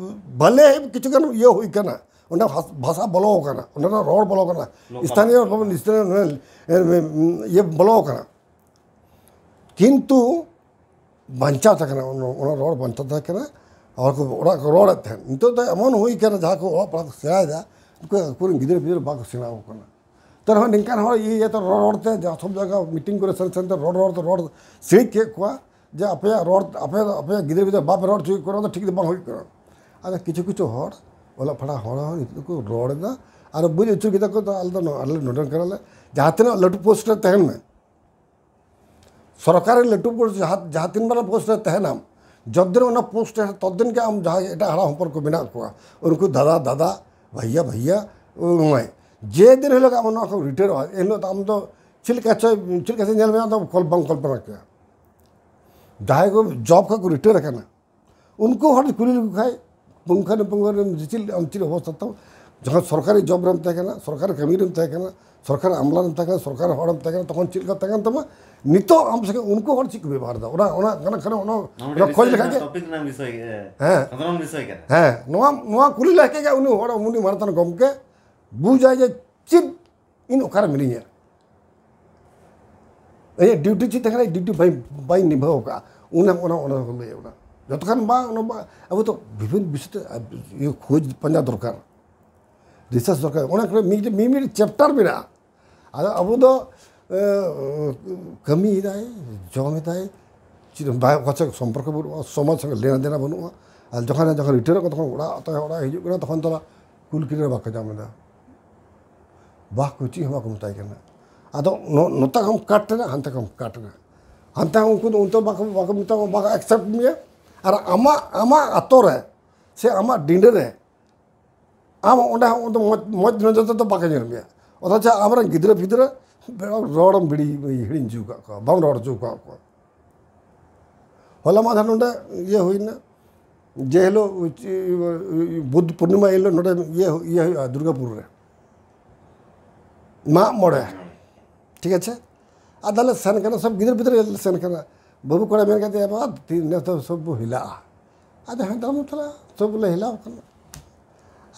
ᱵᱷᱟᱞᱮ ᱠᱤᱪᱷᱩ ᱜᱟᱱ ᱤᱭᱟᱹ ᱦᱩᱭ ᱠᱟᱱᱟ, ᱚᱸᱰᱮ ᱵᱷᱟᱥ-, ᱵᱷᱟᱥᱟ ᱵᱚᱞᱚ ᱟᱠᱟᱱᱟ, ᱚᱸᱰᱮᱱᱟᱜ ᱨᱚᱲ ᱵᱚᱞᱚ ᱟᱠᱟᱱᱟ, ᱞᱳᱠᱟᱞ᱾ ᱥᱛᱷᱟᱱᱤᱭᱚ ᱵᱷᱟᱵᱮ, ᱥᱛᱷᱟᱱᱤᱭᱚ, ᱤᱭᱟᱹ ᱵᱚᱞᱚ ᱟᱠᱟᱱᱟ, ᱠᱤᱱᱛᱩ ᱵᱟᱧᱪᱟᱣ ᱛᱟᱦᱮᱸ ᱠᱟᱱᱟ, ᱚᱱᱟ, ᱚᱱᱟ ᱨᱚᱲ ᱵᱟᱧᱪᱟᱣ ᱛᱟᱦᱮᱸ ᱠᱟᱱᱟ᱾ ᱦᱚᱲ ᱠᱚ ᱚᱲᱟᱜ ᱠᱚ ᱨᱚᱲᱮᱫ ᱛᱟᱦᱮᱸᱫ᱾ ᱱᱤᱛᱚᱜ ᱫᱚ ᱮᱢᱚᱱ ᱦᱩᱭ ᱠᱟᱱᱟ, ᱡᱟᱦᱟᱸ ᱠᱚ ᱚᱞᱚᱜ ᱯᱟᱲᱦᱟᱜ ᱠᱚ ᱥᱮᱬᱟᱭᱮᱫᱟ, ᱩᱱᱠᱩ ᱟᱠᱚᱨᱮᱱ ᱜᱤᱫᱽᱨᱟᱹ ᱯᱤᱫᱽᱨᱟᱹ ᱵᱟᱠᱚ ᱥᱮᱬᱟ ᱟᱠᱚ ᱠᱟᱱᱟ᱾ ᱛᱮ ᱨᱮᱦᱚᱸ ᱱᱤᱝᱠᱟᱱ ᱦᱚᱲ ᱤᱭᱟᱹ ᱤᱭᱟᱹᱛᱮ ᱨᱚᱲ ᱨᱚᱲ ᱛᱮ, ᱡᱟᱦᱟᱸ ᱥᱚᱵ ᱡᱟᱭᱜᱟ ᱢᱤᱴᱤᱝ ᱠᱚᱨᱮ ᱥᱮᱱ ᱥᱮᱱ ᱛᱮ ᱨᱚᱲ ᱨᱚᱲ ᱛᱮ ᱨᱚᱲ ᱥᱤᱬᱤᱡ ᱠᱮᱫ ᱠᱚᱣᱟ, ᱡᱮ ᱟᱯᱮᱭᱟᱜ ᱨᱚᱲ, ᱟᱯᱮ, ᱟᱯᱮᱭᱟᱜ ᱜᱤᱫᱽᱨᱟᱹ ᱯᱤᱫᱽᱨᱟᱹ ᱵᱟᱯᱮ ᱨᱚᱲ ᱦᱚᱪᱚᱭᱮᱫ ᱠᱚᱣᱟ, ᱚᱱᱟ ᱫᱚ ᱴᱷᱤᱠ ᱫᱚ ᱵᱟᱝ ᱦᱩᱭᱩᱜ ᱠᱟᱱᱟ᱾ ᱟᱫᱚ ᱠᱤᱪᱷᱩ ᱠᱤᱪᱷᱩ ᱦᱚᱲ, ᱚᱞᱚᱜ ᱯᱟᱲᱦᱟᱜ ᱦᱚᱲ ᱦᱚᱸ ᱱᱤᱛᱚᱜ ᱫᱚᱠᱚ ᱨᱚᱲ ᱮᱫᱟ᱾ ᱟᱨ ᱵᱩᱡᱽ ᱦᱚᱪᱚ ᱠᱮᱫᱟ ᱠᱚ, ᱛᱚ ᱟᱞᱮ ᱫᱚ ᱱᱚᱣᱟ, ᱟᱞᱮ ᱱᱚᱰᱮᱱ ᱠᱟᱱᱟᱞᱮ, ᱡᱟᱦᱟᱸ ᱛᱤᱱᱟᱹᱜ ᱞᱟᱹᱴᱩ ᱯᱳᱥᱴ ᱨᱮ ᱛᱟᱦᱮᱱ ᱢᱮ, ᱥᱚᱨᱠᱟᱨᱤ ᱞᱟᱹᱴᱩ ᱯᱳᱥᱴ ᱡᱟᱦᱟᱸ, ᱡᱟᱦᱟᱸ ᱛᱤᱱ ᱵᱮᱲᱟ ᱯᱳᱥᱴ ᱨᱮ ᱛᱟᱦᱮᱱᱟᱢ, ᱡᱚᱛᱫᱤᱱ ᱚᱱᱟ ᱯᱳᱥᱴ ᱨᱮ, ᱛᱚᱛᱫᱤᱱ ᱜᱮ ᱟᱢ ᱡᱟᱦᱟᱸᱭ ᱮᱴᱟᱜ ᱦᱟᱲᱟᱢ ᱦᱚᱯᱚᱱ ᱠᱚ ᱢᱮᱱᱟᱜ ᱠᱚᱣᱟ, ᱩᱱᱠᱩ ᱫᱟᱫᱟ, ᱫᱟᱫᱟ, ᱵᱷᱟᱭᱭᱟ, ᱵᱷᱟᱭᱭᱟ, ᱩᱱᱟᱹᱭ᱾ ᱡᱮ ᱫᱤᱱ ᱦᱤᱞᱳᱜ ᱟᱢ ᱱᱚᱣᱟ ᱠᱷᱚᱱ ᱨᱤᱴᱟᱭᱟᱨᱚᱜᱼᱟ, ᱮᱱ ᱦᱤᱞᱳᱜ ᱫᱚ ᱟᱢ ᱫᱚ ᱪᱮᱫ ᱞᱮᱠᱟ ᱪᱚᱭ, ᱪᱮᱫ ᱞᱮᱠᱟ ᱪᱚᱭ ᱧᱮᱞ ᱢᱮᱭᱟ, ᱟᱢ ᱫᱚ ᱠᱚᱞ-, ᱵᱟᱢ ᱠᱚᱞᱯᱚᱱᱟ ᱠᱮᱭᱟ᱾ ᱡᱟᱦᱟᱸᱭ ᱠᱚ ᱡᱚᱵ ᱠᱷᱚᱱ ᱠᱚ ᱨᱤᱴᱟᱭᱟᱨ ᱟᱠᱟᱱᱟ, ᱩᱱᱠᱩ ᱦᱚᱲ ᱠᱩᱞᱤ ᱞᱮᱠᱚ ᱠᱷᱟᱡ, ᱯᱩᱝᱠᱷᱟᱱᱩᱯᱩᱝᱠᱷᱚ ᱨᱮ ᱪᱮᱫ, ᱟᱢ ᱪᱮᱫ ᱚᱵᱚᱥᱛᱟ ᱛᱟᱢ? ᱡᱚᱠᱷᱚᱱ ᱥᱚᱨᱠᱟᱨᱤ ᱡᱚᱵ ᱨᱮᱢ ᱛᱟᱦᱮᱸ ᱠᱟᱱᱟ, ᱥᱚᱨᱠᱟᱨᱤ ᱠᱟᱹᱢᱤ ᱨᱮᱢ ᱛᱟᱦᱮᱸ ᱠᱟᱱᱟ, ᱥᱚᱨᱠᱟᱨ ᱟᱢᱞᱟ ᱨᱮᱢ ᱛᱟᱦᱮᱸ ᱠᱟᱱᱟ, ᱥᱚᱨᱠᱟᱨ ᱦᱚᱲᱮᱢ ᱛᱟᱦᱮᱸ ᱠᱟᱱᱟ, ᱛᱚᱠᱷᱚᱱ ᱪᱮᱫ ᱞᱮᱠᱟ ᱛᱟᱦᱮᱸ ᱠᱟᱱ ᱛᱟᱢᱟ? ᱱᱤᱛᱚᱜ ᱟᱢ ᱥᱮ ᱩᱱᱠᱩ ᱦᱚᱲ ᱪᱮᱫ ᱠᱚ ᱵᱮᱵᱚᱦᱟᱨ ᱮᱫᱟ? ᱚᱱᱟ, ᱚᱱᱟ, ᱚᱱᱟ, ᱠᱷᱟᱱ ᱚᱱᱟ, ᱚᱱᱟ ᱚᱱᱟ ᱠᱷᱚᱡᱽ ᱵᱤᱥᱚᱭ ᱞᱮᱠᱷᱟᱡ ᱠᱟᱱᱟ, ᱜᱮ᱾ Topic ᱨᱮᱱᱟᱜ ᱵᱤᱥᱚᱭ ᱜᱮ, ᱦᱮᱸ᱾ ᱠᱷᱚᱸᱫᱽᱨᱚᱱ ᱵᱤᱥᱚᱭ ᱠᱟᱱᱟ᱾ ᱦᱮᱸ, ᱱᱚᱣᱟ, ᱱᱚᱣᱟ ᱠᱩᱞᱤ ᱞᱮᱠᱷᱟᱡ ᱜᱮ ᱩᱱᱤ ᱦᱚᱲ, ᱩᱱᱤ ᱢᱟᱱᱚᱛᱟᱱ ᱜᱚᱢᱠᱮ ᱵᱩᱡᱟᱭ ᱡᱮ ᱪᱮᱫ ᱤᱧ ᱚᱠᱟᱨᱮ ᱢᱤᱱᱟᱹᱧᱟ᱾ ᱤᱧᱟᱹᱜ ᱰᱤᱭᱩᱴᱤ ᱪᱮᱫ ᱛᱟᱦᱮᱸ ᱠᱟᱱᱟ, ᱰᱤᱭᱩᱴᱤ ᱵᱟᱹᱧ, ᱵᱟᱹᱧ ᱱᱤᱵᱷᱟᱹᱣ ᱠᱟᱜᱼᱟ᱾ ᱚᱱᱟ, ᱚᱱᱟ, ᱚᱱᱟ ᱠᱚ ᱞᱟᱹᱭᱟ ᱚᱱᱟ᱾ ᱡᱚᱛᱚ ᱠᱷᱟᱱ ᱵᱟᱝ, ᱚᱱᱟ ᱵᱟ-, ᱟᱵᱚ ᱫᱚ ᱵᱤᱵᱷᱤᱱᱱ ᱵᱤᱥᱚᱭ ᱛᱮ, ᱤᱭᱟᱹ, ᱠᱷᱳᱡᱽ ᱯᱟᱸᱡᱟ ᱫᱚᱨᱠᱟᱨ, ᱨᱤᱥᱟᱨᱪ ᱫᱚᱨᱠᱟᱨ᱾ ᱚᱱᱟ ᱠᱚᱨᱮ ᱢᱤᱫ, ᱢᱤᱫ, ᱢᱤᱫ ᱪᱮᱯᱴᱟᱨ ᱢᱮᱱᱟᱜᱼᱟ᱾ ᱟᱫᱚ ᱟᱵᱚ ᱫᱚ, ᱮ, ᱠᱟᱹᱢᱤᱭᱮᱫᱟᱭ, ᱡᱚᱢᱮᱫᱟᱭ, ᱪᱮᱫ ᱦᱚᱸ ᱵᱟᱭ, ᱚᱠᱟ ᱥᱚᱸᱜᱮ ᱥᱚᱢᱯᱚᱨᱠᱚ ᱵᱟᱹᱱᱩᱜᱼᱟ, ᱥᱚᱢᱟᱡᱽ ᱥᱚᱸᱜᱮ ᱞᱮᱱᱟ ᱫᱮᱱᱟ ᱵᱟᱹᱱᱩᱜᱼᱟ᱾ ᱟᱨ ᱡᱚᱠᱷᱚᱱ, ᱡᱚᱠᱷᱚᱱ ᱨᱤᱴᱟᱭᱟᱨᱚᱜ ᱠᱟᱱᱟ, ᱛᱚᱠᱷᱚᱱ ᱚᱲᱟᱜ, ᱛᱟᱭ ᱚᱲᱟᱜ ᱦᱤᱡᱩᱜ ᱠᱟᱱᱟ, ᱛᱚᱠᱷᱚᱱ ᱫᱚ ᱠᱩᱞ ᱠᱤᱨᱤᱧ ᱨᱮ ᱵᱟᱠᱚ ᱧᱟᱢ ᱮᱫᱟ᱾ ᱵᱟᱠᱚ, ᱪᱮᱫ ᱦᱚᱸ ᱵᱟᱠᱚ ᱢᱮᱛᱟᱭ ᱠᱟᱱᱟ᱾ ᱟᱫᱚ ᱱᱚ-, ᱱᱚᱛᱮ ᱠᱷᱚᱱ ᱠᱟᱴ ᱮᱱᱟ, ᱦᱟᱱᱛᱮ ᱠᱷᱚᱱ ᱠᱟᱴ ᱮᱱᱟ᱾ ᱦᱟᱱᱛᱮ ᱦᱚᱸ ᱩᱱᱠᱩ ᱫᱚ ᱚᱱᱛᱮ ᱵᱟᱠᱚ, ᱵᱟᱠᱚ ᱢᱮᱛᱟᱢᱟ, ᱵᱟᱠᱚ ᱮᱠᱥᱮᱯᱴ ᱢᱮᱭᱟ᱾ ᱟᱨ ᱟᱢᱟᱜ, ᱟᱢᱟᱜ ᱟᱛᱳ ᱨᱮ ᱥᱮ ᱟᱢᱟᱜ ᱰᱤᱸᱰᱟᱹ ᱨᱮ ᱟᱢ ᱚᱸᱰᱮ ᱦᱚᱸ ᱩᱱᱫᱚ ᱢᱚᱡᱽ, ᱢᱚᱡᱽ ᱱᱚᱡᱚᱨ ᱛᱮᱫᱚ ᱵᱟᱠᱚ ᱧᱮᱞ ᱢᱮᱭᱟ᱾ ᱚᱛᱷᱚᱪᱚ ᱟᱢᱨᱮᱱ ᱜᱤᱫᱽᱨᱟᱹ ᱯᱤᱫᱽᱨᱟᱹ ᱨᱚᱲᱮᱢ ᱵᱤᱲᱤ ᱦᱤᱲᱤᱧ ᱦᱚᱪᱚ ᱟᱠᱟᱫ ᱠᱚᱣᱟ, ᱵᱟᱢ ᱨᱚᱲ ᱦᱚᱪᱚ ᱟᱠᱟᱫ ᱠᱚᱣᱟ᱾ ᱦᱚᱞᱟ ᱢᱟᱫᱷᱮᱨ ᱱᱚᱰᱮ ᱤᱭᱟᱹ ᱦᱩᱭᱱᱟ, ᱡᱮ ᱦᱤᱞᱳᱜ ᱵᱩᱫᱷ ᱯᱩᱨᱱᱤᱢᱟ ᱦᱤᱞᱳᱜ ᱱᱚᱰᱮ ᱤᱭᱟᱹ, ᱤᱭᱟᱹ ᱦᱩᱭᱩᱜᱼᱟ ᱫᱩᱨᱜᱟᱯᱩᱨ ᱨᱮ, ᱢᱟᱜ ᱢᱚᱬᱮ, ᱴᱷᱤᱠ ᱟᱪᱷᱮ? ᱟᱫᱚ ᱞᱮ ᱥᱮᱱ ᱠᱟᱱᱟ, ᱥᱚᱵ ᱜᱤᱫᱟᱹᱨ ᱯᱤᱫᱟᱹᱨ ᱞᱮ ᱥᱮᱱ ᱠᱟᱱᱟ᱾ ᱵᱟᱹᱵᱩ ᱠᱚᱲᱟ ᱢᱮᱱ ᱠᱟᱛᱮ, "ᱵᱟᱵᱟ, ᱛᱤᱦᱤᱧ ᱱᱮᱥ ᱫᱚ ᱥᱚᱵ ᱵᱚ ᱦᱤᱞᱟᱜᱼᱟ᱾" ᱟᱫᱚ ᱦᱮᱸ, ᱛᱟᱦᱞᱮ ᱥᱚᱵ ᱞᱮ ᱦᱤᱞᱟᱣ ᱠᱟᱱᱟ᱾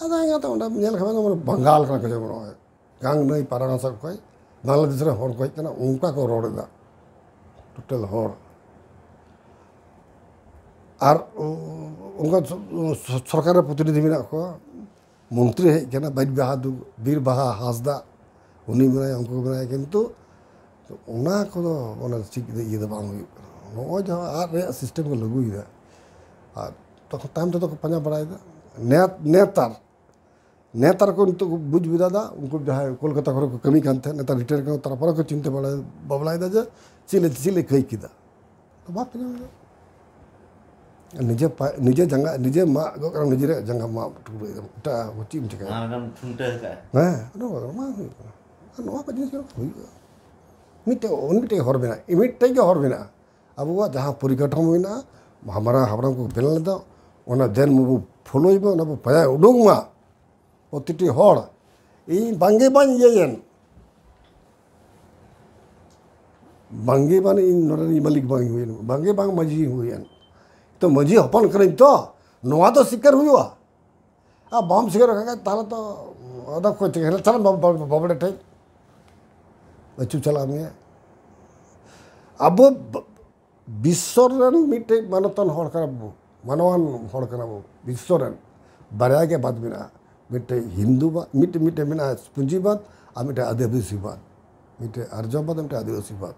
ᱟᱫᱚ ᱮᱸᱜᱟᱛ ᱚᱸᱰᱮ ᱧᱮᱞ ᱠᱷᱟᱱ ᱫᱚ ᱵᱟᱝᱜᱟᱞ ᱠᱟᱱᱟ ᱠᱚ, ᱡᱮᱢᱚᱱ ᱱᱚᱜᱼᱚᱭ ᱜᱟᱝ ᱱᱟᱹᱭ ᱯᱟᱨᱟ ᱦᱟᱥᱟ ᱠᱷᱚᱡ ᱵᱟᱝᱞᱟᱫᱮᱥ ᱨᱮ ᱦᱚᱲ ᱠᱚ ᱦᱮᱡ ᱠᱟᱱᱟ, ᱚᱱᱠᱟ ᱠᱚ ᱨᱚᱲ ᱮᱫᱟ ᱴᱳᱴᱟᱞ ᱦᱚᱲ᱾ ᱟᱨ ᱚᱱᱠᱟ ᱥᱚᱨᱠᱟᱨ ᱨᱮ ᱯᱨᱚᱛᱤᱱᱤᱫᱷᱤ ᱢᱮᱱᱟᱜ ᱠᱚᱣᱟ, ᱢᱚᱱᱛᱨᱤ ᱦᱮᱡ ᱠᱟᱱᱟ, ᱵᱤᱨ ᱵᱟᱦᱟ ᱫᱩ-, ᱵᱤᱨ ᱵᱟᱦᱟ ᱦᱟᱸᱥᱫᱟ, ᱩᱱᱤ ᱢᱮᱱᱟᱭᱟ, ᱩᱱᱠᱩ ᱠᱚ ᱢᱮᱱᱟᱭᱟ, ᱠᱤᱱᱛᱩ ᱚᱱᱟ ᱠᱚᱫᱚ ᱚᱱᱟ ᱪᱮᱫ ᱤᱭᱟᱹ ᱫᱚ ᱵᱟᱝ ᱦᱩᱭᱩᱜ ᱠᱟᱱᱟ᱾ ᱱᱚᱜᱼᱚᱭ ᱡᱟᱦᱟᱸ ᱟᱫ ᱨᱮᱭᱟᱜ ᱥᱤᱥᱴᱮᱢ ᱠᱚ ᱞᱟᱹᱜᱩᱭᱮᱫᱟ, ᱟᱨ ᱛᱚᱠᱷᱚᱱ ᱛᱟᱭᱚᱢ ᱛᱮᱫᱚ ᱠᱚ ᱯᱟᱸᱡᱟ ᱵᱟᱲᱟᱭᱮᱫᱟ᱾ ᱱᱮᱛ-, ᱱᱮᱛᱟᱨ, ᱱᱮᱛᱟᱨ ᱠᱚ ᱱᱤᱛᱚᱜ ᱠᱚ ᱵᱩᱡᱽ ᱵᱮᱫᱟ, ᱩᱱᱠᱩ ᱡᱟᱦᱟᱸᱭ ᱠᱳᱞᱠᱟᱛᱟ ᱠᱚᱨᱮ ᱠᱚ ᱠᱟᱹᱢᱤ ᱠᱟᱱ ᱛᱟᱦᱮᱸᱫ, ᱱᱮᱛᱟᱨ ᱨᱤᱴᱟᱭᱟᱨ ᱠᱟᱱᱟ, ᱛᱟᱨᱯᱚᱨᱮ ᱠᱚ ᱪᱤᱱᱛᱟᱹ ᱵᱟᱲᱟᱭ, ᱵᱟᱵᱞᱟᱭᱮᱫᱟ ᱡᱮ ᱪᱮᱫ ᱞᱮ, ᱪᱮᱫ ᱞᱮ ᱠᱟᱹᱭ ᱠᱮᱫᱟ᱾ ᱵᱟᱠᱚ ᱧᱟᱢ ᱮᱫᱟ᱾ ᱱᱤᱡᱮ ᱯᱟ-, ᱱᱤᱡᱮ ᱡᱟᱸᱜᱟ, ᱱᱤᱡᱮ ᱢᱟᱜ ᱜᱚᱜ ᱠᱟᱱᱟ, ᱱᱤᱡᱮᱨᱟᱜ ᱡᱟᱸᱜᱟ ᱢᱟᱜ ᱴᱩᱠᱨᱟᱹᱭ ᱫᱟᱢ, ᱮᱴᱟᱜ ᱪᱮᱫ ᱮᱢ ᱪᱤᱠᱟᱹᱭᱟ? ᱚᱱᱟ ᱞᱮᱠᱟᱱ ᱴᱷᱩᱱᱴᱟᱹ ᱟᱠᱟᱫᱼᱟ᱾ ᱦᱮᱸ, ᱱᱚᱣᱟ ᱫᱚ ᱵᱟᱝ ᱦᱩᱭᱩᱜ ᱠᱟᱱᱟ᱾ ᱟᱨ ᱱᱚᱣᱟ ᱠᱚ ᱡᱤᱱᱤᱥ ᱦᱩᱭᱩᱜᱼᱟ᱾ ᱢᱤᱫᱴᱮᱡ, ᱢᱤᱫᱴᱮᱡ ᱦᱚᱨ ᱢᱮᱱᱟᱜᱼᱟ, ᱢᱤᱫᱴᱮᱡ ᱜᱮ ᱦᱚᱨ ᱢᱮᱱᱟᱜᱼᱟ᱾ ᱟᱵᱚᱣᱟᱜ ᱡᱟᱦᱟᱸ ᱯᱚᱨᱤᱠᱟᱴᱷᱟᱢᱳ ᱢᱮᱱᱟᱜᱼᱟ, ᱦᱟᱢᱟᱨᱟ ᱦᱟᱯᱲᱟᱢ ᱠᱚ ᱵᱮᱱᱟᱣ ᱞᱮᱫᱟ, ᱚᱱᱟ ᱫᱮᱱ ᱵᱚ ᱯᱷᱳᱞᱳᱭ ᱢᱟ, ᱚᱱᱟ ᱵᱚ ᱯᱟᱸᱡᱟ ᱩᱰᱩᱠ ᱢᱟ᱾ ᱯᱨᱚᱛᱤᱴᱤ ᱦᱚᱲ, ᱤᱧ ᱵᱟᱝᱜᱮ ᱵᱟᱝ ᱤᱭᱟᱹᱭᱮᱱ, ᱵᱟᱝᱜᱮ ᱵᱟᱝ ᱤᱧ ᱱᱚᱰᱮ ᱨᱤᱧ ᱢᱟᱹᱞᱤᱠ ᱵᱟᱝ ᱦᱩᱭᱮᱱ, ᱵᱟᱝᱜᱮ ᱵᱟᱝ ᱢᱟᱹᱡᱷᱤ ᱦᱩᱭᱮᱱ, ᱛᱚ ᱢᱟᱹᱡᱷᱤ ᱦᱚᱯᱚᱱ ᱠᱟᱹᱱᱟᱹᱧ ᱛᱚ, ᱱᱚᱣᱟ ᱫᱚ ᱥᱤᱠᱟᱹᱨ ᱦᱩᱭᱩᱜᱼᱟ᱾ ᱟᱨ ᱵᱟᱢ ᱥᱤᱠᱟᱹᱨ ᱠᱷᱟᱱ ᱛᱟᱦᱚᱞᱮ ᱛᱚ ᱟᱫᱚ ᱚᱠᱚᱭ ᱪᱤᱠᱟᱹ ᱪᱟᱞᱟᱜ ᱵᱟᱵᱟ ᱴᱷᱮᱱ ᱟᱹᱪᱩ ᱪᱟᱞᱟᱜ ᱢᱮ᱾ ᱟᱵᱚ ᱵᱤᱥᱥᱚ ᱨᱮᱱ ᱢᱤᱫᱴᱮᱡ ᱢᱟᱱᱚᱛᱟᱱ ᱦᱚᱲ ᱠᱟᱱᱟ ᱵᱚ, ᱢᱟᱱᱚᱣᱟᱱ ᱦᱚᱲ ᱠᱟᱱᱟ ᱵᱚ ᱵᱤᱥᱥᱚ ᱨᱮᱱ᱾ ᱵᱟᱨᱭᱟ ᱜᱮ ᱵᱟᱫ ᱢᱮᱱᱟᱜᱼᱟ, ᱢᱤᱫᱴᱮᱡ ᱦᱤᱱᱫᱩ ᱵᱟᱫ, ᱢᱤᱫᱴᱮᱡ, ᱢᱤᱫᱴᱮᱡ ᱢᱮᱱᱟᱜᱼᱟ ᱯᱩᱸᱡᱤᱵᱟᱫ, ᱟᱨ ᱢᱤᱫᱴᱮᱡ ᱟᱹᱫᱤᱵᱟᱹᱥᱤ ᱵᱟᱫ, ᱢᱤᱫᱴᱮᱡ ᱟᱨᱡᱚ ᱵᱟᱫ, ᱢᱤᱫᱴᱮᱡ ᱟᱹᱫᱤᱵᱟᱹᱥᱤ ᱵᱟᱫ᱾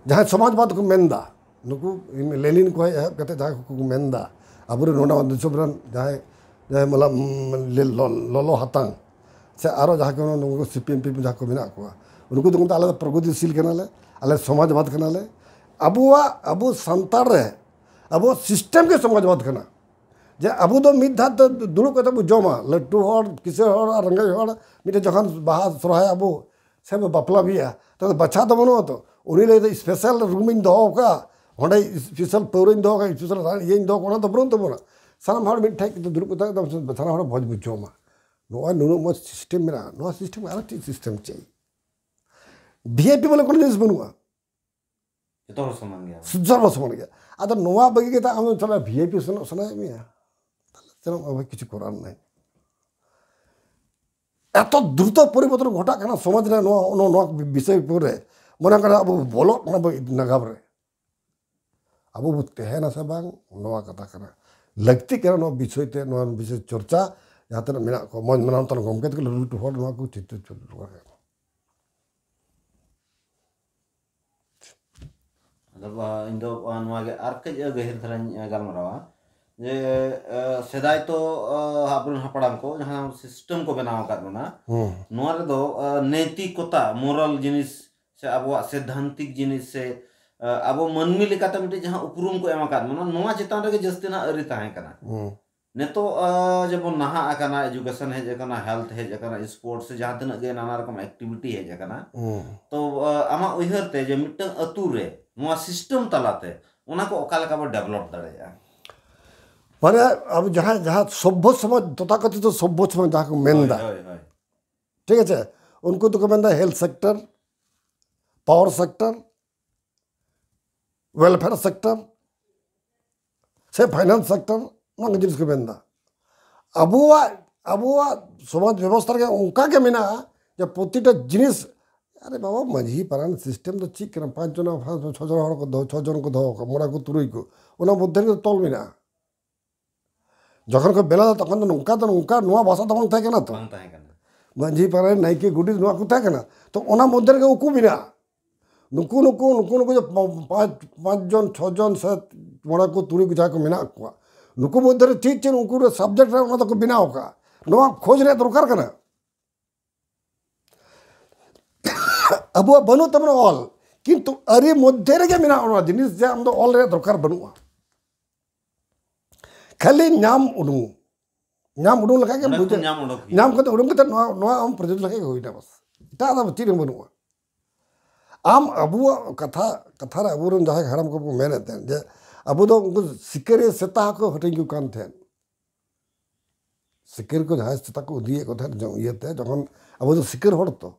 ᱡᱟᱦᱟᱸᱭ ᱥᱚᱢᱟᱡᱽᱵᱟᱫ ᱠᱚ ᱢᱮᱱᱫᱟ, ᱱᱩᱠᱩ ᱞᱮᱱᱤᱱ ᱠᱚ ᱮᱦᱚᱵ ᱠᱟᱛᱮ ᱡᱟᱦᱟᱸᱭ ᱠᱚᱠᱚ ᱢᱮᱱᱫᱟ, ᱟᱵᱚᱨᱮᱱ ᱱᱚᱰᱮ ᱫᱤᱥᱚᱢ ᱨᱮᱱ ᱡᱟᱦᱟᱸᱭ, ᱡᱟᱦᱟᱸᱭ ᱢᱟᱞᱟ, ᱞᱚ-, ᱞᱚᱞᱚ ᱦᱟᱛᱟᱝ ᱥᱮ ᱟᱨᱚ ᱡᱟᱦᱟᱸ ᱠᱚ ᱱᱩᱠᱩ C P M P M ᱡᱟᱦᱟᱸ ᱠᱚ ᱢᱮᱱᱟᱜ ᱠᱚᱣᱟ, ᱩᱱᱠᱩ ᱫᱚᱠᱚ ᱢᱮᱛᱟᱜᱼᱟ, "ᱟᱞᱮ ᱫᱚ ᱯᱨᱚᱜᱚᱛᱤᱥᱤᱞ ᱠᱟᱱᱟᱞᱮ, ᱟᱞᱮ ᱥᱚᱢᱟᱡᱽᱵᱟᱫ ᱠᱟᱱᱟᱞᱮ, ᱟᱵᱚᱣᱟᱜ, ᱟᱵᱚ ᱥᱟᱱᱛᱟᱲ ᱨᱮ ᱟᱵᱚᱣᱟᱜ ᱥᱤᱥᱴᱮᱢ ᱜᱮ ᱥᱚᱢᱟᱡᱽᱵᱟᱫ ᱠᱟᱱᱟ, ᱡᱮ ᱟᱵᱚ ᱫᱚ ᱢᱤᱫ ᱫᱷᱟᱣ ᱛᱮ ᱫᱩᱲᱩᱵ ᱠᱟᱛᱮ ᱵᱚ ᱡᱚᱢᱟ, ᱞᱟᱹᱴᱩ ᱦᱚᱲ, ᱠᱤᱥᱟᱹᱬ ᱦᱚᱲ ᱟᱨ ᱨᱮᱸᱜᱮᱡ ᱦᱚᱲ ᱢᱤᱫᱴᱮᱱ ᱡᱚᱠᱷᱚᱱ ᱵᱟᱦᱟ ᱥᱚᱨᱦᱟᱭ ᱟᱵᱚ ᱥᱮ ᱵᱚ ᱵᱟᱯᱞᱟ ᱵᱤᱦᱟᱹ, ᱛᱟᱦᱞᱮ ᱵᱟᱪᱷᱟ ᱫᱚ ᱵᱟᱹᱱᱩᱜᱼᱟ ᱛᱚ᱾ ᱩᱱᱤ ᱞᱟᱹᱭ ᱫᱚ ᱥᱯᱮᱥᱟᱞ ᱨᱩᱢ ᱤᱧ ᱫᱚᱦᱚ ᱠᱟᱜᱼᱟ, ᱚᱸᱰᱮ ᱥᱯᱮᱥᱟᱞ ᱯᱟᱹᱣᱨᱟᱹᱧ ᱫᱚᱦᱚ ᱠᱟᱜᱼᱟ, ᱥᱯᱮᱥᱟᱞ ᱤᱭᱟᱹᱧ ᱫᱚᱦᱚ ᱠᱟᱜᱼᱟ, ᱚᱱᱟ ᱫᱚ ᱵᱟᱹᱱᱩᱜ ᱛᱟᱵᱚᱱᱟ᱾ ᱥᱟᱱᱟᱢ ᱦᱚᱲ ᱢᱤᱫ ᱴᱷᱮᱡ ᱠᱤᱱᱛᱩ ᱫᱩᱲᱩᱵ ᱠᱟᱛᱮ ᱮᱠᱫᱚᱢ ᱥᱟᱱᱟᱢ ᱦᱚᱲ ᱵᱷᱚᱡᱽ ᱵᱚ ᱡᱚᱢᱟ᱾ ᱱᱚᱜᱼᱚᱭ ᱱᱩᱱᱟᱹᱜ ᱢᱚᱡᱽ ᱥᱤᱥᱴᱮᱢ ᱢᱮᱱᱟᱜᱼᱟ, ᱱᱚᱣᱟ ᱥᱤᱥᱴᱮᱢ ᱟᱨᱚ ᱪᱮᱫ ᱥᱤᱥᱴᱮᱢ ᱪᱟᱹᱭ? ᱵᱷᱤ ᱟᱭ ᱯᱤ ᱵᱚᱞᱮ ᱠᱳᱱᱳ ᱡᱤᱱᱤᱥ ᱵᱟᱹᱱᱩᱜᱼᱟ᱾ ᱡᱚᱛᱚ ᱦᱚᱲ ᱥᱚᱢᱟᱱ ᱜᱮᱭᱟ᱾ ᱥᱚᱨᱵᱚ ᱥᱚᱢᱟᱱ ᱜᱮᱭᱟ᱾ ᱟᱫᱚ ᱱᱚᱣᱟ ᱵᱟᱹᱜᱤ ᱠᱟᱛᱮ ᱟᱢ ᱫᱚ ᱪᱟᱞᱟᱜ ᱵᱷᱤ ᱟᱭ ᱯᱤ ᱥᱮᱱᱚᱜ ᱥᱟᱱᱟᱭᱮᱫ ᱢᱮᱭᱟ, ᱛᱟᱦᱞᱮ ᱥᱮᱱᱚᱜ ᱢᱮ ᱵᱷᱟᱹᱭ, ᱠᱤᱪᱷᱩ ᱠᱚᱨᱟᱨ ᱱᱟᱭ᱾ ᱮᱛᱚ ᱫᱨᱩᱛᱚ ᱯᱚᱨᱤᱵᱚᱨᱛᱚᱱ ᱜᱷᱚᱴᱟᱜ ᱠᱟᱱᱟ ᱥᱚᱢᱟᱡᱽ ᱨᱮ ᱱᱚᱣᱟ, ᱱᱚᱣᱟ, ᱱᱚᱣᱟ ᱵᱤᱥᱚᱭ ᱩᱯᱚᱨ ᱨᱮ, ᱢᱚᱱᱮ ᱠᱟᱱᱟ ᱟᱵᱚ ᱵᱚᱞᱚᱜ ᱠᱟᱱᱟ ᱵᱚ ᱱᱟᱜᱟᱢ ᱨᱮ᱾ ᱟᱵᱚ ᱵᱚ ᱛᱟᱦᱮᱱᱟ ᱥᱮ ᱵᱟᱝ, ᱱᱚᱣᱟ ᱠᱟᱛᱷᱟ ᱠᱟᱱᱟ᱾ ᱞᱟᱹᱠᱛᱤᱜ ᱠᱟᱱᱟ ᱱᱚᱣᱟ ᱵᱤᱥᱚᱭ ᱛᱮ, ᱱᱚᱣᱟ ᱵᱤᱥᱚᱭ ᱪᱚᱨᱪᱟ, ᱡᱟᱦᱟᱸ ᱛᱤᱱᱟᱹᱜ ᱢᱮᱱᱟᱜ ᱠᱚᱣᱟ, ᱢᱚᱡᱽ ᱢᱟᱱᱟᱣ ᱛᱟᱱ ᱜᱚᱢᱠᱮ ᱛᱟᱠᱚ ᱞᱟᱹᱴᱩ ᱞᱟᱹᱴᱩ ᱦᱚᱲ ᱱᱚᱣᱟ ᱠᱚ ᱪᱤᱱᱛᱟᱹ ᱪᱚᱨᱪᱟ ᱫᱚᱨᱠᱟᱨ ᱠᱟᱱᱟ᱾ ᱟᱫᱚ, ᱟ, ᱤᱧ ᱫᱚ, ᱟ, ᱱᱚᱣᱟ ᱜᱮ ᱟᱨ ᱠᱟᱹᱡ ᱜᱟᱹᱦᱤᱨ ᱫᱷᱟᱨᱟᱧ, ᱟ, ᱜᱟᱞᱢᱟᱨᱟᱣᱟ᱾ ᱡᱮ, ᱟ, ᱥᱮᱫᱟᱭ ᱛᱚ, ᱟ, ᱟᱵᱚᱨᱮᱱ ᱦᱟᱯᱲᱟᱢ ᱠᱚ ᱡᱟᱦᱟᱸ ᱥᱤᱥᱴᱮᱢ ᱠᱚ ᱵᱮᱱᱟᱣ ᱟᱠᱟᱫ ᱵᱚᱱᱟ, ᱦᱩᱸ᱾ ᱱᱚᱣᱟ ᱨᱮᱫᱚ, ᱟ, ᱱᱮᱭᱛᱤᱠᱚᱛᱟ, ᱢᱳᱨᱟᱞ ᱡᱤᱱᱤᱥ ᱥᱮ ᱟᱵᱚᱣᱟᱜ ᱥᱮᱫᱷᱟᱱᱛᱤᱠ ᱡᱤᱱᱤᱥ ᱥᱮ, ᱟ, ᱟᱵᱚ ᱢᱟᱹᱱᱢᱤ ᱞᱮᱠᱟᱛᱮ ᱢᱤᱫᱴᱮᱡ ᱡᱟᱦᱟᱸ ᱩᱯᱨᱩᱢ ᱠᱚ ᱮᱢ ᱟᱠᱟᱫ ᱵᱚᱱᱟ, ᱱᱚᱣᱟ ᱪᱮᱛᱟᱱ ᱨᱮᱜᱮ ᱡᱟᱹᱥᱛᱤ ᱱᱟᱜ ᱟᱹᱨᱤ ᱛᱟᱦᱮᱸ ᱠᱟᱱᱟ᱾ ᱦᱩᱸ᱾ ᱱᱤᱛᱚᱜ ᱟᱸ, ᱡᱮᱢᱚᱱ ᱱᱟᱦᱟᱜ ᱟᱠᱟᱱᱟ, ᱮᱡᱩᱠᱮᱥᱚᱱ ᱦᱮᱡ ᱟᱠᱟᱱᱟ, ᱦᱮᱞᱛᱷ ᱦᱮᱡ ᱟᱠᱟᱱᱟ, ᱥᱯᱳᱨᱴᱥ ᱥᱮ ᱡᱟᱦᱟᱸ ᱛᱤᱱᱟᱹᱜ ᱜᱮ ᱱᱟᱱᱟ ᱨᱚᱠᱚᱢ ᱮᱠᱴᱤᱵᱷᱤᱴᱤ ᱦᱮᱡ ᱟᱠᱟᱱᱟ᱾ ᱦᱩᱸ᱾ ᱛᱚ ᱟᱸ, ᱟᱢᱟᱜ ᱩᱭᱦᱟᱹᱨ ᱛᱮ ᱡᱮ ᱢᱤᱫᱴᱟᱝ ᱟᱹᱛᱩ ᱨᱮ ᱱᱚᱣᱟ ᱥᱤᱥᱴᱮᱢ ᱛᱟᱞᱟᱛᱮ ᱚᱱᱟ ᱠᱚ ᱚᱠᱟ ᱞᱮᱠᱟ ᱵᱚ ᱰᱮᱵᱷᱞᱚᱯ ᱫᱟᱲᱮᱭᱟᱜᱼᱟ? ᱢᱟᱱᱮ ᱟᱵᱚ ᱡᱟᱦᱟᱸ ᱡᱟᱦᱟᱸ ᱥᱚᱵᱽᱵᱷᱚ ᱥᱚᱢᱟᱡᱽ, ᱛᱚᱛᱷᱟᱠᱚᱛᱷᱤᱛᱚ ᱥᱚᱵᱽᱵᱷᱚ ᱥᱚᱢᱟᱡᱽ ᱡᱟᱦᱟᱸ ᱠᱚ ᱢᱮᱱᱫᱟ, ᱦᱳᱭ, ᱦᱳᱭ᱾ ᱴᱷᱤᱠ ᱟᱪᱷᱮ, ᱩᱱᱠᱩ ᱫᱚᱠᱚ ᱢᱮᱱᱫᱟ health sector, power sector, welfare sector ᱥᱮ ᱯᱷᱟᱭᱱᱟᱱᱥ ᱥᱮᱠᱴᱚᱨ, ᱱᱚᱣᱟ ᱠᱚ ᱡᱤᱱᱤᱥ ᱠᱚ ᱢᱮᱱᱫᱟ᱾ ᱟᱵᱚᱣᱟᱜ ᱟᱵᱚᱣᱟᱜ ᱥᱚᱢᱟᱡᱽ ᱵᱮᱵᱚᱥᱛᱷᱟ ᱨᱮᱜᱮ ᱚᱱᱠᱟ ᱜᱮ ᱢᱮᱱᱟᱜᱼᱟ ᱡᱮ ᱯᱨᱚᱛᱤᱴᱟ ᱡᱤᱱᱤᱥ, ᱟᱨᱮ ᱵᱟᱵᱟ, ᱢᱟᱹᱡᱷᱤ ᱯᱟᱨᱟᱱᱤᱠ ᱥᱤᱥᱴᱮᱢ ᱫᱚ ᱪᱮᱫ ᱠᱟᱱᱟ? ᱯᱟᱸᱪ ᱡᱚᱱ, ᱯᱟᱸᱪ ᱪᱷᱚ ᱡᱚᱱ ᱦᱚᱲ ᱠᱚ ᱫᱚᱦᱚ, ᱪᱷᱚ ᱡᱚᱱ ᱠᱚ ᱫᱚᱦᱚ ᱠᱟᱜᱼᱟ, ᱢᱚᱬᱮ ᱠᱚ ᱛᱩᱨᱩᱭ ᱠᱚ, ᱚᱱᱟ ᱢᱚᱫᱽᱫᱷᱮ ᱨᱮᱜᱮ ᱛᱚᱞ ᱢᱮᱱᱟᱜᱼᱟ᱾ ᱡᱚᱠᱷᱚᱱ ᱠᱚ ᱵᱮᱱᱟᱣ ᱮᱫᱟ, ᱛᱚᱠᱷᱚᱱ ᱫᱚ ᱱᱚᱝᱠᱟ ᱫᱚ, ᱱᱚᱝᱠᱟ ᱱᱚᱣᱟ ᱵᱷᱟᱥᱟ ᱫᱚ ᱵᱟᱝ ᱛᱟᱦᱮᱸ ᱠᱟᱱᱟ ᱛᱚ᱾ ᱵᱟᱝ ᱛᱟᱦᱮᱸ ᱠᱟᱱᱟ᱾ ᱢᱟᱹᱡᱷᱤ ᱯᱟᱨᱟᱱᱤᱠ, ᱱᱟᱭᱠᱮ, ᱜᱚᱰᱮᱛ, ᱱᱚᱣᱟ ᱠᱚ ᱛᱟᱦᱮᱸ ᱠᱟᱱᱟ᱾ ᱛᱚ ᱚᱱᱟ ᱢᱚᱫᱽᱫᱷᱮ ᱨᱮᱜᱮ ᱩᱠᱩ ᱢᱮᱱᱟᱜᱼᱟ᱾ ᱱᱩᱠᱩ ᱱᱩᱠᱩ ᱱᱩᱠᱩ ᱱᱩᱠᱩ ᱡᱮ ᱯᱟ- ᱯᱟᱸᱪ ᱯᱟᱸᱪ ᱡᱚᱱ, ᱪᱷᱚ ᱡᱚᱱ ᱥᱮ ᱢᱚᱬᱮ ᱠᱚ ᱛᱩᱨᱩᱭ ᱠᱚ ᱡᱟᱦᱟᱸᱭ ᱠᱚ ᱢᱮᱱᱟᱜ ᱠᱚᱣᱟ, ᱱᱩᱠᱩ ᱢᱚᱫᱽᱫᱷᱮ ᱨᱮ ᱪᱮᱫ ᱪᱮᱫ ᱩᱱᱠᱩ ᱨᱮ ᱥᱟᱵᱡᱮᱠᱴ ᱨᱮ ᱚᱱᱟ ᱫᱚᱠᱚ ᱵᱮᱱᱟᱣ ᱟᱠᱟᱫᱼᱟ, ᱱᱚᱣᱟ ᱠᱷᱚᱡᱽ ᱨᱮᱭᱟᱜ ᱫᱚᱨᱠᱟᱨ ᱠᱟᱱᱟ᱾ ᱟᱵᱚᱣᱟᱜ ᱵᱟᱹᱱᱩᱜ ᱛᱟᱵᱚᱱᱟ ᱚᱞ, ᱠᱤᱱᱛᱩ ᱟᱹᱨᱤ ᱢᱚᱫᱽᱫᱷᱮ ᱨᱮᱜᱮ ᱢᱮᱱᱟᱜᱼᱟ ᱚᱱᱟ ᱡᱤᱱᱤᱥ ᱡᱮ ᱟᱢ ᱫᱚ ᱚᱞ ᱨᱮᱭᱟᱜ ᱫᱚᱨᱠᱟᱨ ᱵᱟᱹᱱᱩᱜᱼᱟ᱾ ᱠᱷᱟᱹᱞᱤ ᱧᱟᱢ ᱩᱰᱩᱝ, ᱧᱟᱢ ᱩᱰᱩᱝ ᱞᱮᱠᱷᱟᱱ ᱜᱮ ᱚᱸᱰᱮ ᱠᱷᱚᱱ ᱵᱩᱡᱷᱟᱹᱜ᱾ ᱧᱟᱢ ᱩᱰᱩᱠ ᱦᱩᱭᱩᱜᱼᱟ᱾ ᱧᱟᱢ ᱠᱟᱛᱮ ᱩᱰᱩᱝ ᱠᱟᱛᱮ ᱱᱚᱣᱟ ᱱᱚᱣᱟ ᱟᱢ ᱯᱨᱚᱡᱳᱡᱚᱱ ᱞᱮᱠᱷᱟᱱ ᱜᱮ ᱦᱩᱭᱱᱟ, ᱵᱟᱥ᱾ ᱮᱴᱟᱜ ᱫᱚ ᱪᱮᱫ ᱦᱚᱸ ᱵᱟᱹᱱᱩᱜᱼᱟ᱾ ᱟᱢ ᱟᱵᱚᱣᱟᱜ ᱠᱟᱛᱷᱟ, ᱠᱟᱛᱷᱟ ᱨᱮ ᱟᱵᱚᱨᱮᱱ ᱡᱟᱦᱟᱸᱭ ᱦᱟᱲᱟᱢ ᱠᱚᱠᱚ ᱢᱮᱱᱮᱫ ᱛᱟᱦᱮᱸᱫ ᱡᱮ ᱟᱵᱚ ᱫᱚ ᱩᱱᱠᱩ ᱥᱤᱠᱟᱹᱨᱤᱭᱟᱹ ᱥᱮᱛᱟ ᱦᱚᱸᱠᱚ ᱦᱟᱹᱴᱤᱧ ᱠᱚ ᱠᱟᱱ ᱛᱟᱦᱮᱸᱫ᱾ ᱥᱤᱠᱟᱹᱨ ᱠᱚ ᱡᱟᱦᱟᱸᱭ ᱥᱮᱛᱟ ᱠᱚ ᱤᱫᱤᱭᱮᱫ ᱠᱚ ᱛᱟᱦᱮᱸᱫ ᱡᱚ- ᱤᱭᱟᱹᱛᱮ, ᱡᱚᱠᱷᱚᱱ ᱟᱵᱚ ᱫᱚ ᱥᱤᱠᱟᱹᱨ ᱦᱚᱲ ᱛᱚ,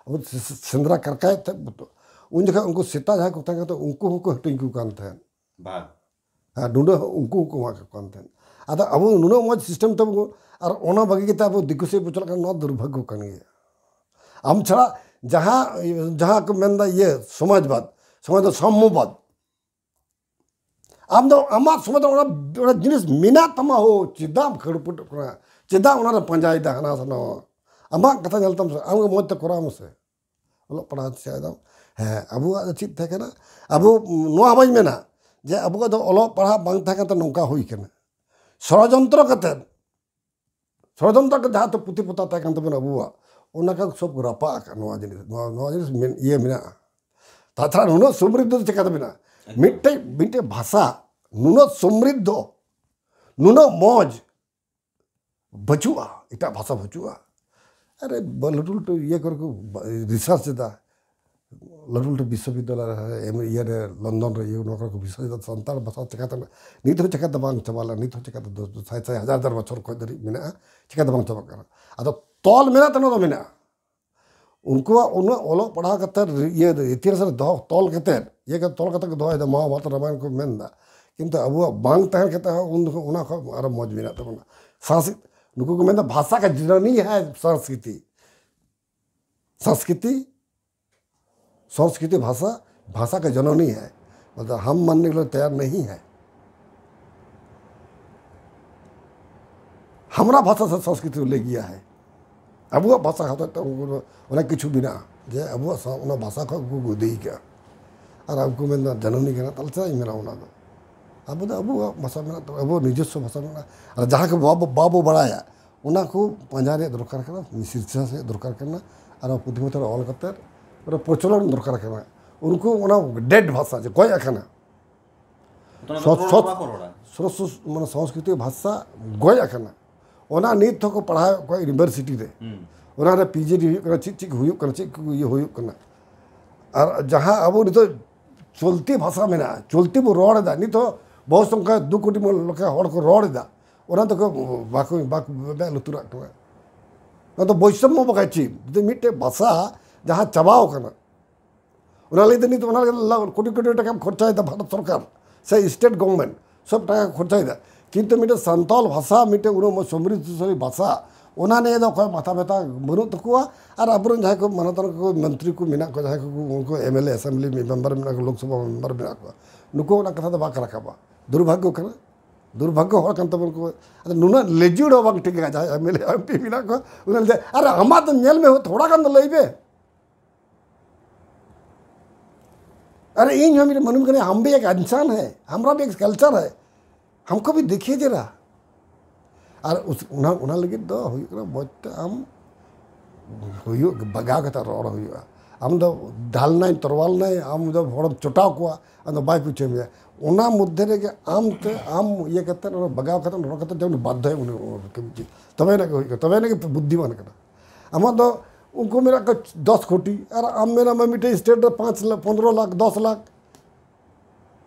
ᱟᱵᱚ ᱫᱚ ᱥᱮ- ᱥᱮ- ᱥᱮᱸᱫᱽᱨᱟ ᱠᱟᱨᱠᱟᱭᱮᱫ ᱛᱟᱦᱮᱸᱫ ᱵᱚ ᱛᱚ, ᱩᱱ ᱡᱚᱠᱷᱚᱱ ᱩᱱᱠᱩ ᱥᱮᱛᱟ ᱡᱟᱦᱟᱸᱭ ᱠᱚ ᱛᱟᱦᱮᱸ ᱠᱟᱱ ᱛᱟᱦᱮᱸᱫ, ᱩᱱᱠᱩ ᱦᱚᱸᱠᱚ ᱦᱟᱹᱴᱤᱧ ᱠᱚ ᱠᱟᱱ ᱛᱟᱦᱮᱸᱫ᱾ ᱵᱟᱝ᱾ ᱟᱨ ᱰᱩᱰᱟᱹ ᱦᱚᱸ ᱩᱱᱠᱩ ᱦᱚᱸᱠᱚ ᱮᱢᱟ ᱠᱚ ᱠᱟᱱ ᱛᱟᱦᱮᱸᱫ᱾ ᱟᱫᱚ ᱟᱵᱚ ᱱᱩᱱᱟᱹᱜ ᱢᱚᱡᱽ ᱥᱤᱥᱴᱮᱢ ᱛᱟᱵᱚ, ᱟᱨ ᱚᱱᱟ ᱵᱟᱹᱜᱤ ᱠᱟᱛᱮ ᱟᱵᱚ ᱫᱤᱠᱩ ᱥᱮᱫ ᱵᱚ ᱪᱟᱞᱟᱜ ᱠᱟᱱᱟ, ᱱᱚᱣᱟ ᱫᱩᱨᱵᱷᱟᱜᱽᱜᱚ ᱠᱟᱱ ᱜᱮᱭᱟ᱾ ᱟᱢ ᱪᱷᱟᱲᱟ ᱡᱟᱦᱟᱸ ᱡᱟᱦᱟᱸ ᱠᱚ ᱢᱮᱱᱫᱟ ᱤᱭᱟᱹ ᱥᱚᱢᱟᱡᱽᱵᱟᱫ, ᱥᱚᱢᱟᱡᱽ ᱫᱚ ᱥᱟᱢᱢᱚᱵᱟᱫ᱾ ᱟᱢ ᱫᱚ ᱟᱢᱟᱜ ᱥᱚᱢᱟᱡᱽ ᱫᱚ ᱚᱱᱟ, ᱚᱱᱟ ᱡᱤᱱᱤᱥ ᱢᱮᱱᱟᱜ ᱛᱟᱢᱟ ᱦᱳ, ᱪᱮᱫᱟᱜ ᱮᱢ ᱠᱷᱟᱹᱲᱯᱩᱴᱚᱜ ᱠᱟᱱᱟ? ᱪᱮᱫᱟᱜ ᱚᱱᱟᱨᱮ ᱯᱟᱸᱡᱟᱭᱮᱫᱟ ᱦᱟᱱᱟ ᱥᱮ ᱱᱚᱣᱟ? ᱟᱢᱟᱜ ᱠᱟᱛᱷᱟ ᱧᱮᱞ ᱛᱟᱢ ᱥᱮ, ᱟᱢ ᱜᱮ ᱢᱚᱡᱽ ᱛᱮ ᱠᱚᱨᱟᱣ ᱢᱮᱥᱮ᱾ ᱚᱞᱚᱜ ᱯᱟᱲᱦᱟᱣ ᱪᱮᱫ ᱫᱚ, ᱦᱮᱸ, ᱟᱵᱚᱣᱟᱜ ᱫᱚ ᱪᱮᱫ ᱛᱟᱦᱮᱸ ᱠᱟᱱᱟ? ᱟᱵᱚ ᱱᱚᱣᱟ ᱦᱚᱸ ᱵᱟᱹᱧ ᱢᱮᱱᱟ ᱡᱮ ᱟᱵᱚᱣᱟᱜ ᱫᱚ ᱚᱞᱚᱜ ᱯᱟᱲᱦᱟᱜ ᱵᱟᱝ ᱛᱟᱦᱮᱸ ᱠᱟᱱ ᱛᱮ ᱱᱚᱝᱠᱟ ᱦᱩᱭ ᱠᱟᱱᱟ᱾ ᱥᱚᱲᱚᱡᱚᱱᱛᱨᱚ ᱠᱟᱛᱮ, ᱥᱚᱲᱚᱡᱚᱱᱛᱨᱚ ᱠᱟᱛᱮ ᱡᱟᱦᱟᱸ ᱛᱮ ᱯᱩᱛᱷᱤ ᱯᱚᱛᱟᱣ ᱛᱟᱦᱮᱸ ᱠᱟᱱ ᱛᱟᱵᱚᱱᱟ ᱟᱵᱚᱣᱟᱜ, ᱚᱱᱟ ᱠᱚ ᱥᱚᱵ ᱠᱚ ᱨᱟᱯᱟᱜ ᱟᱠᱟᱫ᱾ ᱱᱚᱣᱟ ᱡᱤᱱᱤᱥ, ᱱᱚᱣᱟ ᱱᱚᱣᱟ ᱡᱤᱱᱤᱥ ᱢᱮᱱ- ᱤᱭᱟᱹ ᱢᱮᱱᱟᱜᱼᱟ᱾ ᱛᱟᱪᱷᱟᱲᱟ ᱱᱩᱱᱟᱹᱜ ᱥᱚᱢᱨᱤᱫᱷᱚ ᱫᱚ ᱪᱤᱠᱟᱹᱛᱮ ᱢᱮᱱᱟᱜᱼᱟ? ᱢᱤᱫᱴᱮᱡ ᱢᱤᱫᱴᱮᱡ ᱵᱷᱟᱥᱟ ᱱᱩᱱᱟᱹᱜ ᱥᱚᱢᱨᱤᱫᱷᱚ, ᱱᱩᱱᱟᱹᱜ ᱢᱚᱡᱽ ᱵᱟᱹᱪᱩᱜᱼᱟ, ᱮᱴᱟᱜ ᱵᱷᱟᱥᱟ ᱵᱟᱹᱪᱩᱜᱼᱟ᱾ ᱟᱨᱮ ᱵᱟ-, ᱞᱟᱹᱴᱩ ᱞᱟᱹᱴᱩ ᱤᱭᱟᱹ ᱠᱚᱨᱮ ᱠᱚ ᱵᱟ-, ᱨᱤᱥᱟᱨᱪ ᱮᱫᱟ, ᱞᱟᱹᱴᱩ ᱞᱟᱹᱴᱩ ᱵᱤᱥᱥᱚᱵᱤᱫᱽᱫᱟᱞᱚᱭ ᱨᱮ, ᱮᱢ-, ᱤᱭᱟᱹ ᱨᱮ, ᱞᱚᱱᱰᱚᱱ ᱨᱮ, ᱤᱭᱟᱹ, ᱱᱚᱣᱟ ᱠᱚᱨᱮ ᱠᱚ ᱨᱤᱥᱟᱨᱪ ᱮᱫᱟ, ᱥᱟᱱᱛᱟᱲ ᱵᱷᱟᱥᱟ ᱪᱤᱠᱟᱹᱛᱮ ᱱᱤᱛ ᱦᱚᱸ ᱪᱤᱠᱟᱹᱛᱮ ᱵᱟᱝ ᱪᱟᱵᱟ ᱞᱮᱱᱟ, ᱱᱤᱛ ᱦᱚᱸ ᱪᱤᱠᱟᱹᱛᱮ ᱫᱚ, ᱫᱚ ᱥᱟᱭ ᱥᱟᱭ ᱦᱟᱡᱟᱨ ᱦᱟᱡᱟᱨ ᱵᱚᱪᱷᱚᱨ ᱠᱷᱚᱱ ᱫᱷᱟᱹᱨᱤᱡ ᱢᱮᱱᱟᱜᱼᱟ, ᱪᱤᱠᱟᱹᱛᱮ ᱵᱟᱝ ᱪᱟᱵᱟᱜ ᱠᱟᱱᱟ? ᱟᱫᱚ ᱛᱚᱞ ᱢᱮᱱᱟᱜ ᱛᱮ ᱱᱚᱣᱟ ᱫᱚ ᱢᱮᱱᱟᱜᱼᱟ᱾ ᱩᱱᱠᱩᱣᱟᱜ ᱩᱱᱟᱹᱜ ᱚᱞᱚᱜ ᱯᱟᱲᱦᱟᱣ ᱠᱟᱛᱮ, ᱤᱭᱟᱹ, ᱤᱛᱤᱦᱟᱥ ᱨᱮ ᱫᱚᱦᱚ, ᱛᱚᱞ ᱠᱟᱛᱮ, ᱤᱭᱟᱹ ᱠᱟᱛᱮ, ᱛᱚᱞ ᱠᱟᱛᱮ ᱠᱚ ᱫᱚᱦᱚᱭᱮᱫᱟ, ᱢᱚᱦᱟᱵᱷᱟᱨᱚᱛ ᱨᱟᱢᱟᱭᱚᱱ ᱠᱚ ᱢᱮᱱᱫᱟ, ᱠᱤᱱᱛᱩ ᱟᱵᱚᱣᱟᱜ ᱵᱟᱝ ᱛᱟᱦᱮᱸ ᱠᱟᱛᱮ ᱦᱚᱸ ᱩᱱ ᱫᱚ ᱚᱱᱟ ᱠᱷᱚᱱ ᱟᱨᱚ ᱢᱚᱡᱽ ᱢᱮᱱᱟᱜ ᱛᱟᱵᱚᱱᱟ᱾ ᱥᱟᱸᱥ-, ᱱᱩᱠᱩ ᱠᱚ ᱢᱮᱱᱫᱟ ᱵᱷᱟᱥᱟ ᱠᱟ ᱡᱚᱱᱚᱱᱤ ᱦᱟᱭ ᱥᱚᱝᱥᱠᱨᱤᱛᱤ, ᱥᱚᱝᱥᱠᱨᱤᱛᱤ, ᱥᱚᱝᱥᱠᱨᱤᱛᱤ ᱵᱷᱟᱥᱟ, ᱵᱷᱟᱥᱟ ᱠᱟ ᱡᱚᱱᱚᱱᱤ ᱦᱟᱭ, ᱢᱚᱛᱞᱚᱵ ᱦᱟᱢ ᱢᱟᱱᱱᱮ ᱠᱮ ᱞᱤᱭᱮ ᱛᱮᱭᱟᱨ ᱱᱟᱦᱤ ᱦᱟᱭ᱾ ᱦᱟᱢᱨᱟ ᱵᱷᱟᱥᱟ ᱥᱮ ᱥᱚᱝᱥᱠᱨᱤᱛᱤ ᱞᱟᱹᱭ ᱜᱮᱭᱟ ᱦᱟᱭ᱾ ᱟᱵᱚᱣᱟᱜ ᱵᱷᱟᱥᱟ ᱦᱚᱛᱮᱡ ᱛᱮ ᱩᱱᱠᱩ ᱫᱚ ᱚᱱᱮᱠ ᱠᱤᱪᱷᱩ ᱢᱮᱱᱟᱜᱼᱟ, ᱡᱮ ᱟᱵᱚᱣᱟᱜ ᱥᱟ-, ᱚᱱᱟ ᱵᱷᱟᱥᱟ ᱠᱷᱚᱱ ᱩᱱᱠᱩ ᱠᱚ ᱤᱫᱤᱭ ᱠᱟᱜᱼᱟ᱾ ᱟᱨ ᱩᱱᱠᱩ ᱢᱮᱱᱫᱟ ᱡᱟᱱᱟᱢᱤ ᱠᱟᱱᱟ, ᱛᱟᱦᱞᱮ ᱪᱮᱫᱟᱜ ᱤᱧ ᱢᱮᱱᱟ ᱚᱱᱟ ᱫᱚ? ᱟᱵᱚ ᱫᱚ ᱟᱵᱚᱣᱟᱜ ᱵᱷᱟᱥᱟ ᱢᱮᱱᱟᱜ ᱛᱟᱵᱚᱱᱟ, ᱟᱵᱚᱣᱟᱜ ᱱᱤᱡᱚᱥᱥᱚ ᱵᱷᱟᱥᱟ ᱢᱮᱱᱟᱜᱼᱟ᱾ ᱟᱨ ᱡᱟᱦᱟᱸ ᱠᱚ ᱵᱟᱵᱚ, ᱵᱟᱵᱚ ᱵᱟᱲᱟᱭᱟ, ᱚᱱᱟ ᱠᱚ ᱯᱟᱸᱡᱟ ᱨᱮᱭᱟᱜ ᱫᱚᱨᱠᱟᱨ ᱠᱟᱱᱟ, ᱨᱤᱥᱟᱨᱪ ᱨᱮᱭᱟᱜ ᱫᱚᱨᱠᱟᱨ ᱠᱟᱱᱟ, ᱟᱨ ᱯᱩᱛᱷᱤ ᱯᱚᱛᱚᱵ ᱨᱮ ᱚᱞ ᱠᱟᱛᱮ ᱚᱱᱟ ᱯᱨᱚᱪᱚᱞᱚᱱ ᱫᱚᱨᱠᱟᱨ ᱠᱟᱱᱟ᱾ ᱩᱱᱠᱩ ᱚᱱᱟ ᱰᱮᱰ ᱵᱷᱟᱥᱟ, ᱡᱮ ᱜᱚᱡ ᱟᱠᱟᱱᱟ, ᱚᱱᱟ ᱫᱚ ᱥᱚ-, ᱨᱚᱲ ᱥᱚ-, ᱵᱟᱠᱚ ᱨᱚᱲᱟ᱾ ᱥᱚᱨᱚᱥ-, ᱢᱟᱱᱮ ᱥᱚᱝᱥᱠᱨᱤᱛᱤ ᱵᱷᱟᱥᱟ ᱜᱚᱡ ᱟᱠᱟᱱᱟ᱾ ᱚᱱᱟ ᱱᱤᱛ ᱦᱚᱸᱠᱚ ᱯᱟᱲᱦᱟᱣᱮᱫ ᱠᱚᱣᱟ ᱤᱭᱩᱱᱤᱵᱷᱟᱨᱥᱤᱴᱤ ᱨᱮ᱾ ᱦᱩᱸ᱾ ᱚᱱᱟ ᱨᱮ ᱯᱤ ᱮᱭᱤᱪ ᱰᱤ ᱦᱩᱭᱩᱜ ᱠᱟᱱᱟ, ᱪᱮᱫ ᱪᱮᱫ ᱠᱚ ᱦᱩᱭᱩᱜ ᱠᱟᱱᱟ, ᱪᱮᱫ ᱠᱚ ᱤᱭᱟᱹ ᱦᱩᱭᱩᱜ ᱠᱟᱱᱟ᱾ ᱟᱨ ᱡᱟᱦᱟᱸ ᱟᱵᱚ ᱱᱤᱛᱚᱜ ᱪᱚᱞᱛᱤ ᱵᱷᱟᱥᱟ ᱢᱮᱱᱟᱜᱼᱟ, ᱪᱚᱞᱛᱤ ᱵᱚ ᱨᱚᱲ ᱮᱫᱟ, ᱱᱤᱛ ᱦᱚᱸ ᱵᱚᱦᱩ ᱥᱚᱝᱠᱷᱟ ᱫᱩ ᱠᱳᱴᱤ ᱞᱮᱠᱟ ᱦᱚᱲ ᱠᱚ ᱨᱚᱲ ᱮᱫᱟ, ᱚᱱᱟ ᱫᱚᱠᱚ ᱵᱟᱠᱚ, ᱵᱟᱠᱚ ᱢᱮᱫ ᱞᱩᱛᱩᱨᱟᱜ ᱠᱟᱱᱟ᱾ ᱚᱱᱟ ᱫᱚ ᱵᱳᱭᱥᱚᱢᱢᱚ ᱵᱟᱠᱷᱟᱡ ᱪᱮᱫ? ᱡᱩᱫᱤ ᱢᱤᱫᱴᱮᱡ ᱵᱷᱟᱥᱟ ᱡᱟᱦᱟᱸ ᱪᱟᱵᱟᱣ ᱠᱟᱱᱟ, ᱚᱱᱟ ᱞᱟᱹᱜᱤᱫ ᱛᱮ ᱱᱤᱛ ᱚᱱᱟ ᱞᱟᱹᱜᱤᱫ ᱞᱟ-, ᱠᱳᱴᱤ ᱠᱳᱴᱤ ᱴᱟᱠᱟᱢ ᱠᱷᱚᱨᱪᱟᱭᱮᱫᱟ ᱵᱷᱟᱨᱚᱛ ᱥᱚᱨᱠᱟᱨ ᱥᱮ ᱥᱴᱮᱴ ᱜᱚᱵᱷᱚᱨᱱᱢᱮᱱᱴ, ᱥᱚᱵ ᱴᱟᱠᱟ ᱠᱚ ᱠᱷᱚᱨᱪᱟᱭᱮᱫᱟ, ᱠᱤᱱᱛᱩ ᱢᱤᱫᱴᱮᱱ ᱥᱟᱱᱛᱟᱲ ᱵᱷᱟᱥᱟ, ᱢᱤᱫᱴᱮᱱ ᱩᱱᱟᱹᱜ ᱢᱚᱡᱽ ᱥᱚᱢᱨᱤᱫᱷᱤᱥᱟᱞᱤ ᱵᱷᱟᱥᱟ, ᱚᱱᱟ ᱱᱤᱭᱮ ᱫᱚ ᱚᱠᱚᱭ ᱢᱟᱛᱷᱟ ᱵᱮᱛᱷᱟ ᱵᱟᱹᱱᱩᱜ ᱛᱟᱠᱚᱣᱟ᱾ ᱟᱨ ᱟᱵᱚᱨᱮᱱ ᱡᱟᱦᱟᱸᱭ ᱠᱚ ᱢᱟᱱᱚᱛᱟᱱ ᱠᱚ, ᱢᱚᱱᱛᱨᱤ ᱠᱚ ᱢᱮᱱᱟᱜ ᱠᱚᱣᱟ, ᱡᱟᱦᱟᱸᱭ ᱠᱚ, ᱩᱱᱠᱩ M L A, assembly member ᱢᱮᱱᱟᱜ ᱠᱚᱣᱟ, ᱞᱳᱠᱥᱚᱵᱷᱟ ᱢᱮᱢᱵᱟᱨ ᱢᱮᱱᱟᱜ ᱠᱚᱣᱟ, ᱱᱩᱠᱩ ᱚᱱᱟ ᱠᱟᱛᱷᱟ ᱫᱚ ᱵᱟᱠᱚ ᱨᱟᱠᱟᱵᱟ᱾ ᱫᱩᱨᱵᱷᱟᱜᱽᱜᱚ ᱠᱟᱱᱟ, ᱫᱩᱨᱵᱷᱟᱜᱽᱜᱚ ᱦᱚᱲ ᱠᱟᱱ ᱛᱟᱵᱚᱱ ᱠᱚ᱾ ᱟᱫᱚ ᱱᱩᱱᱟᱹᱜ ᱞᱮᱡᱩᱲ ᱦᱚᱸ ᱵᱟᱝ ᱴᱷᱤᱠᱟ, ᱡᱟᱦᱟᱸᱭ M L A, M P ᱢᱮᱱᱟᱜ ᱠᱚᱣᱟ, ᱩᱱᱟᱹᱜ ᱞᱮᱡᱩᱲ᱾ ᱟᱨ ᱟᱢᱟᱜ ᱫᱚ ᱧᱮᱞ ᱢᱮ, ᱛᱷᱚᱲᱟ ᱜᱟᱱ ᱫᱚ ᱞᱟᱹᱭ ᱢᱮ᱾ ᱟᱨ ᱤᱧ ᱦᱚᱸ ᱢᱤᱫᱴᱮᱱ ᱢᱟᱹᱱᱢᱤ ᱠᱟᱹᱱᱟᱹᱧ, ᱦᱟᱢ ᱵᱷᱤ ᱮᱠ ᱤᱱᱥᱟᱱ ᱦᱮ, ᱦᱟᱢᱨᱟ ᱵᱷᱤ ᱮᱠ ᱠᱟᱞᱪᱟᱨ ᱦᱮ, ᱦᱟᱢᱠᱳ ᱵᱷᱤ ᱫᱮᱠᱷᱤᱭᱮ ᱡᱟᱨᱟ᱾ ᱟᱨ ᱩᱥ-, ᱚᱱᱟ, ᱚᱱᱟ ᱞᱟᱹᱜᱤᱫ ᱫᱚ ᱦᱩᱭᱩᱜ ᱠᱟᱱᱟ, ᱢᱚᱡᱽ ᱛᱮ ᱟᱢ ᱦᱩᱭᱩᱜ, ᱵᱟᱜᱟᱣ ᱠᱟᱛᱮ ᱨᱚᱲ ᱦᱩᱭᱩᱜᱼᱟ᱾ ᱟᱢ ᱫᱚ ᱰᱷᱟᱞ ᱱᱟᱭ, ᱛᱚᱨᱣᱟᱞ ᱱᱟᱭ, ᱟᱢ ᱫᱚ ᱦᱚᱲᱮᱢ ᱪᱚᱴᱟᱣ ᱠᱚᱣᱟ, ᱟᱫᱚ ᱵᱟᱭ ᱯᱩᱪᱷᱟᱹᱣ ᱢᱮᱭᱟ᱾ ᱚᱱᱟ ᱢᱚᱫᱽᱫᱷᱮ ᱨᱮᱜᱮ ᱟᱢ ᱛᱮ, ᱟᱢ ᱤᱭᱟᱹ ᱠᱟᱛᱮ, ᱚᱱᱟ ᱵᱟᱜᱟᱣ ᱠᱟᱛᱮ, ᱨᱚᱲ ᱠᱟᱛᱮ ᱡᱮᱢᱚᱱ ᱵᱟᱫᱽᱫᱷᱚᱭ ᱩᱱᱤ, ᱛᱚᱵᱮ ᱟᱱᱟᱜ ᱜᱮ ᱦᱩᱭᱩᱜ ᱠᱟᱱᱟ, ᱛᱚᱵᱮ ᱟᱱᱟᱜ ᱜᱮ ᱵᱩᱫᱽᱫᱷᱤᱢᱟᱱ ᱠᱟᱱᱟ᱾ ᱟᱢᱟᱜ ᱫᱚ ᱩᱱᱠᱩ ᱢᱮᱱᱟᱜ ᱠᱚᱣᱟ ᱫᱚᱥ ᱠᱳᱴᱤ, ᱟᱨ ᱟᱢ ᱢᱮᱱᱟᱢᱟ ᱢᱤᱫᱴᱮᱡ ᱥᱴᱮᱴ ᱨᱮ ᱯᱟᱸᱪ ᱞᱟᱠᱷ, ᱯᱚᱱᱨᱚ ᱞᱟᱠᱷ, ᱫᱚᱥ ᱞᱟᱠᱷ᱾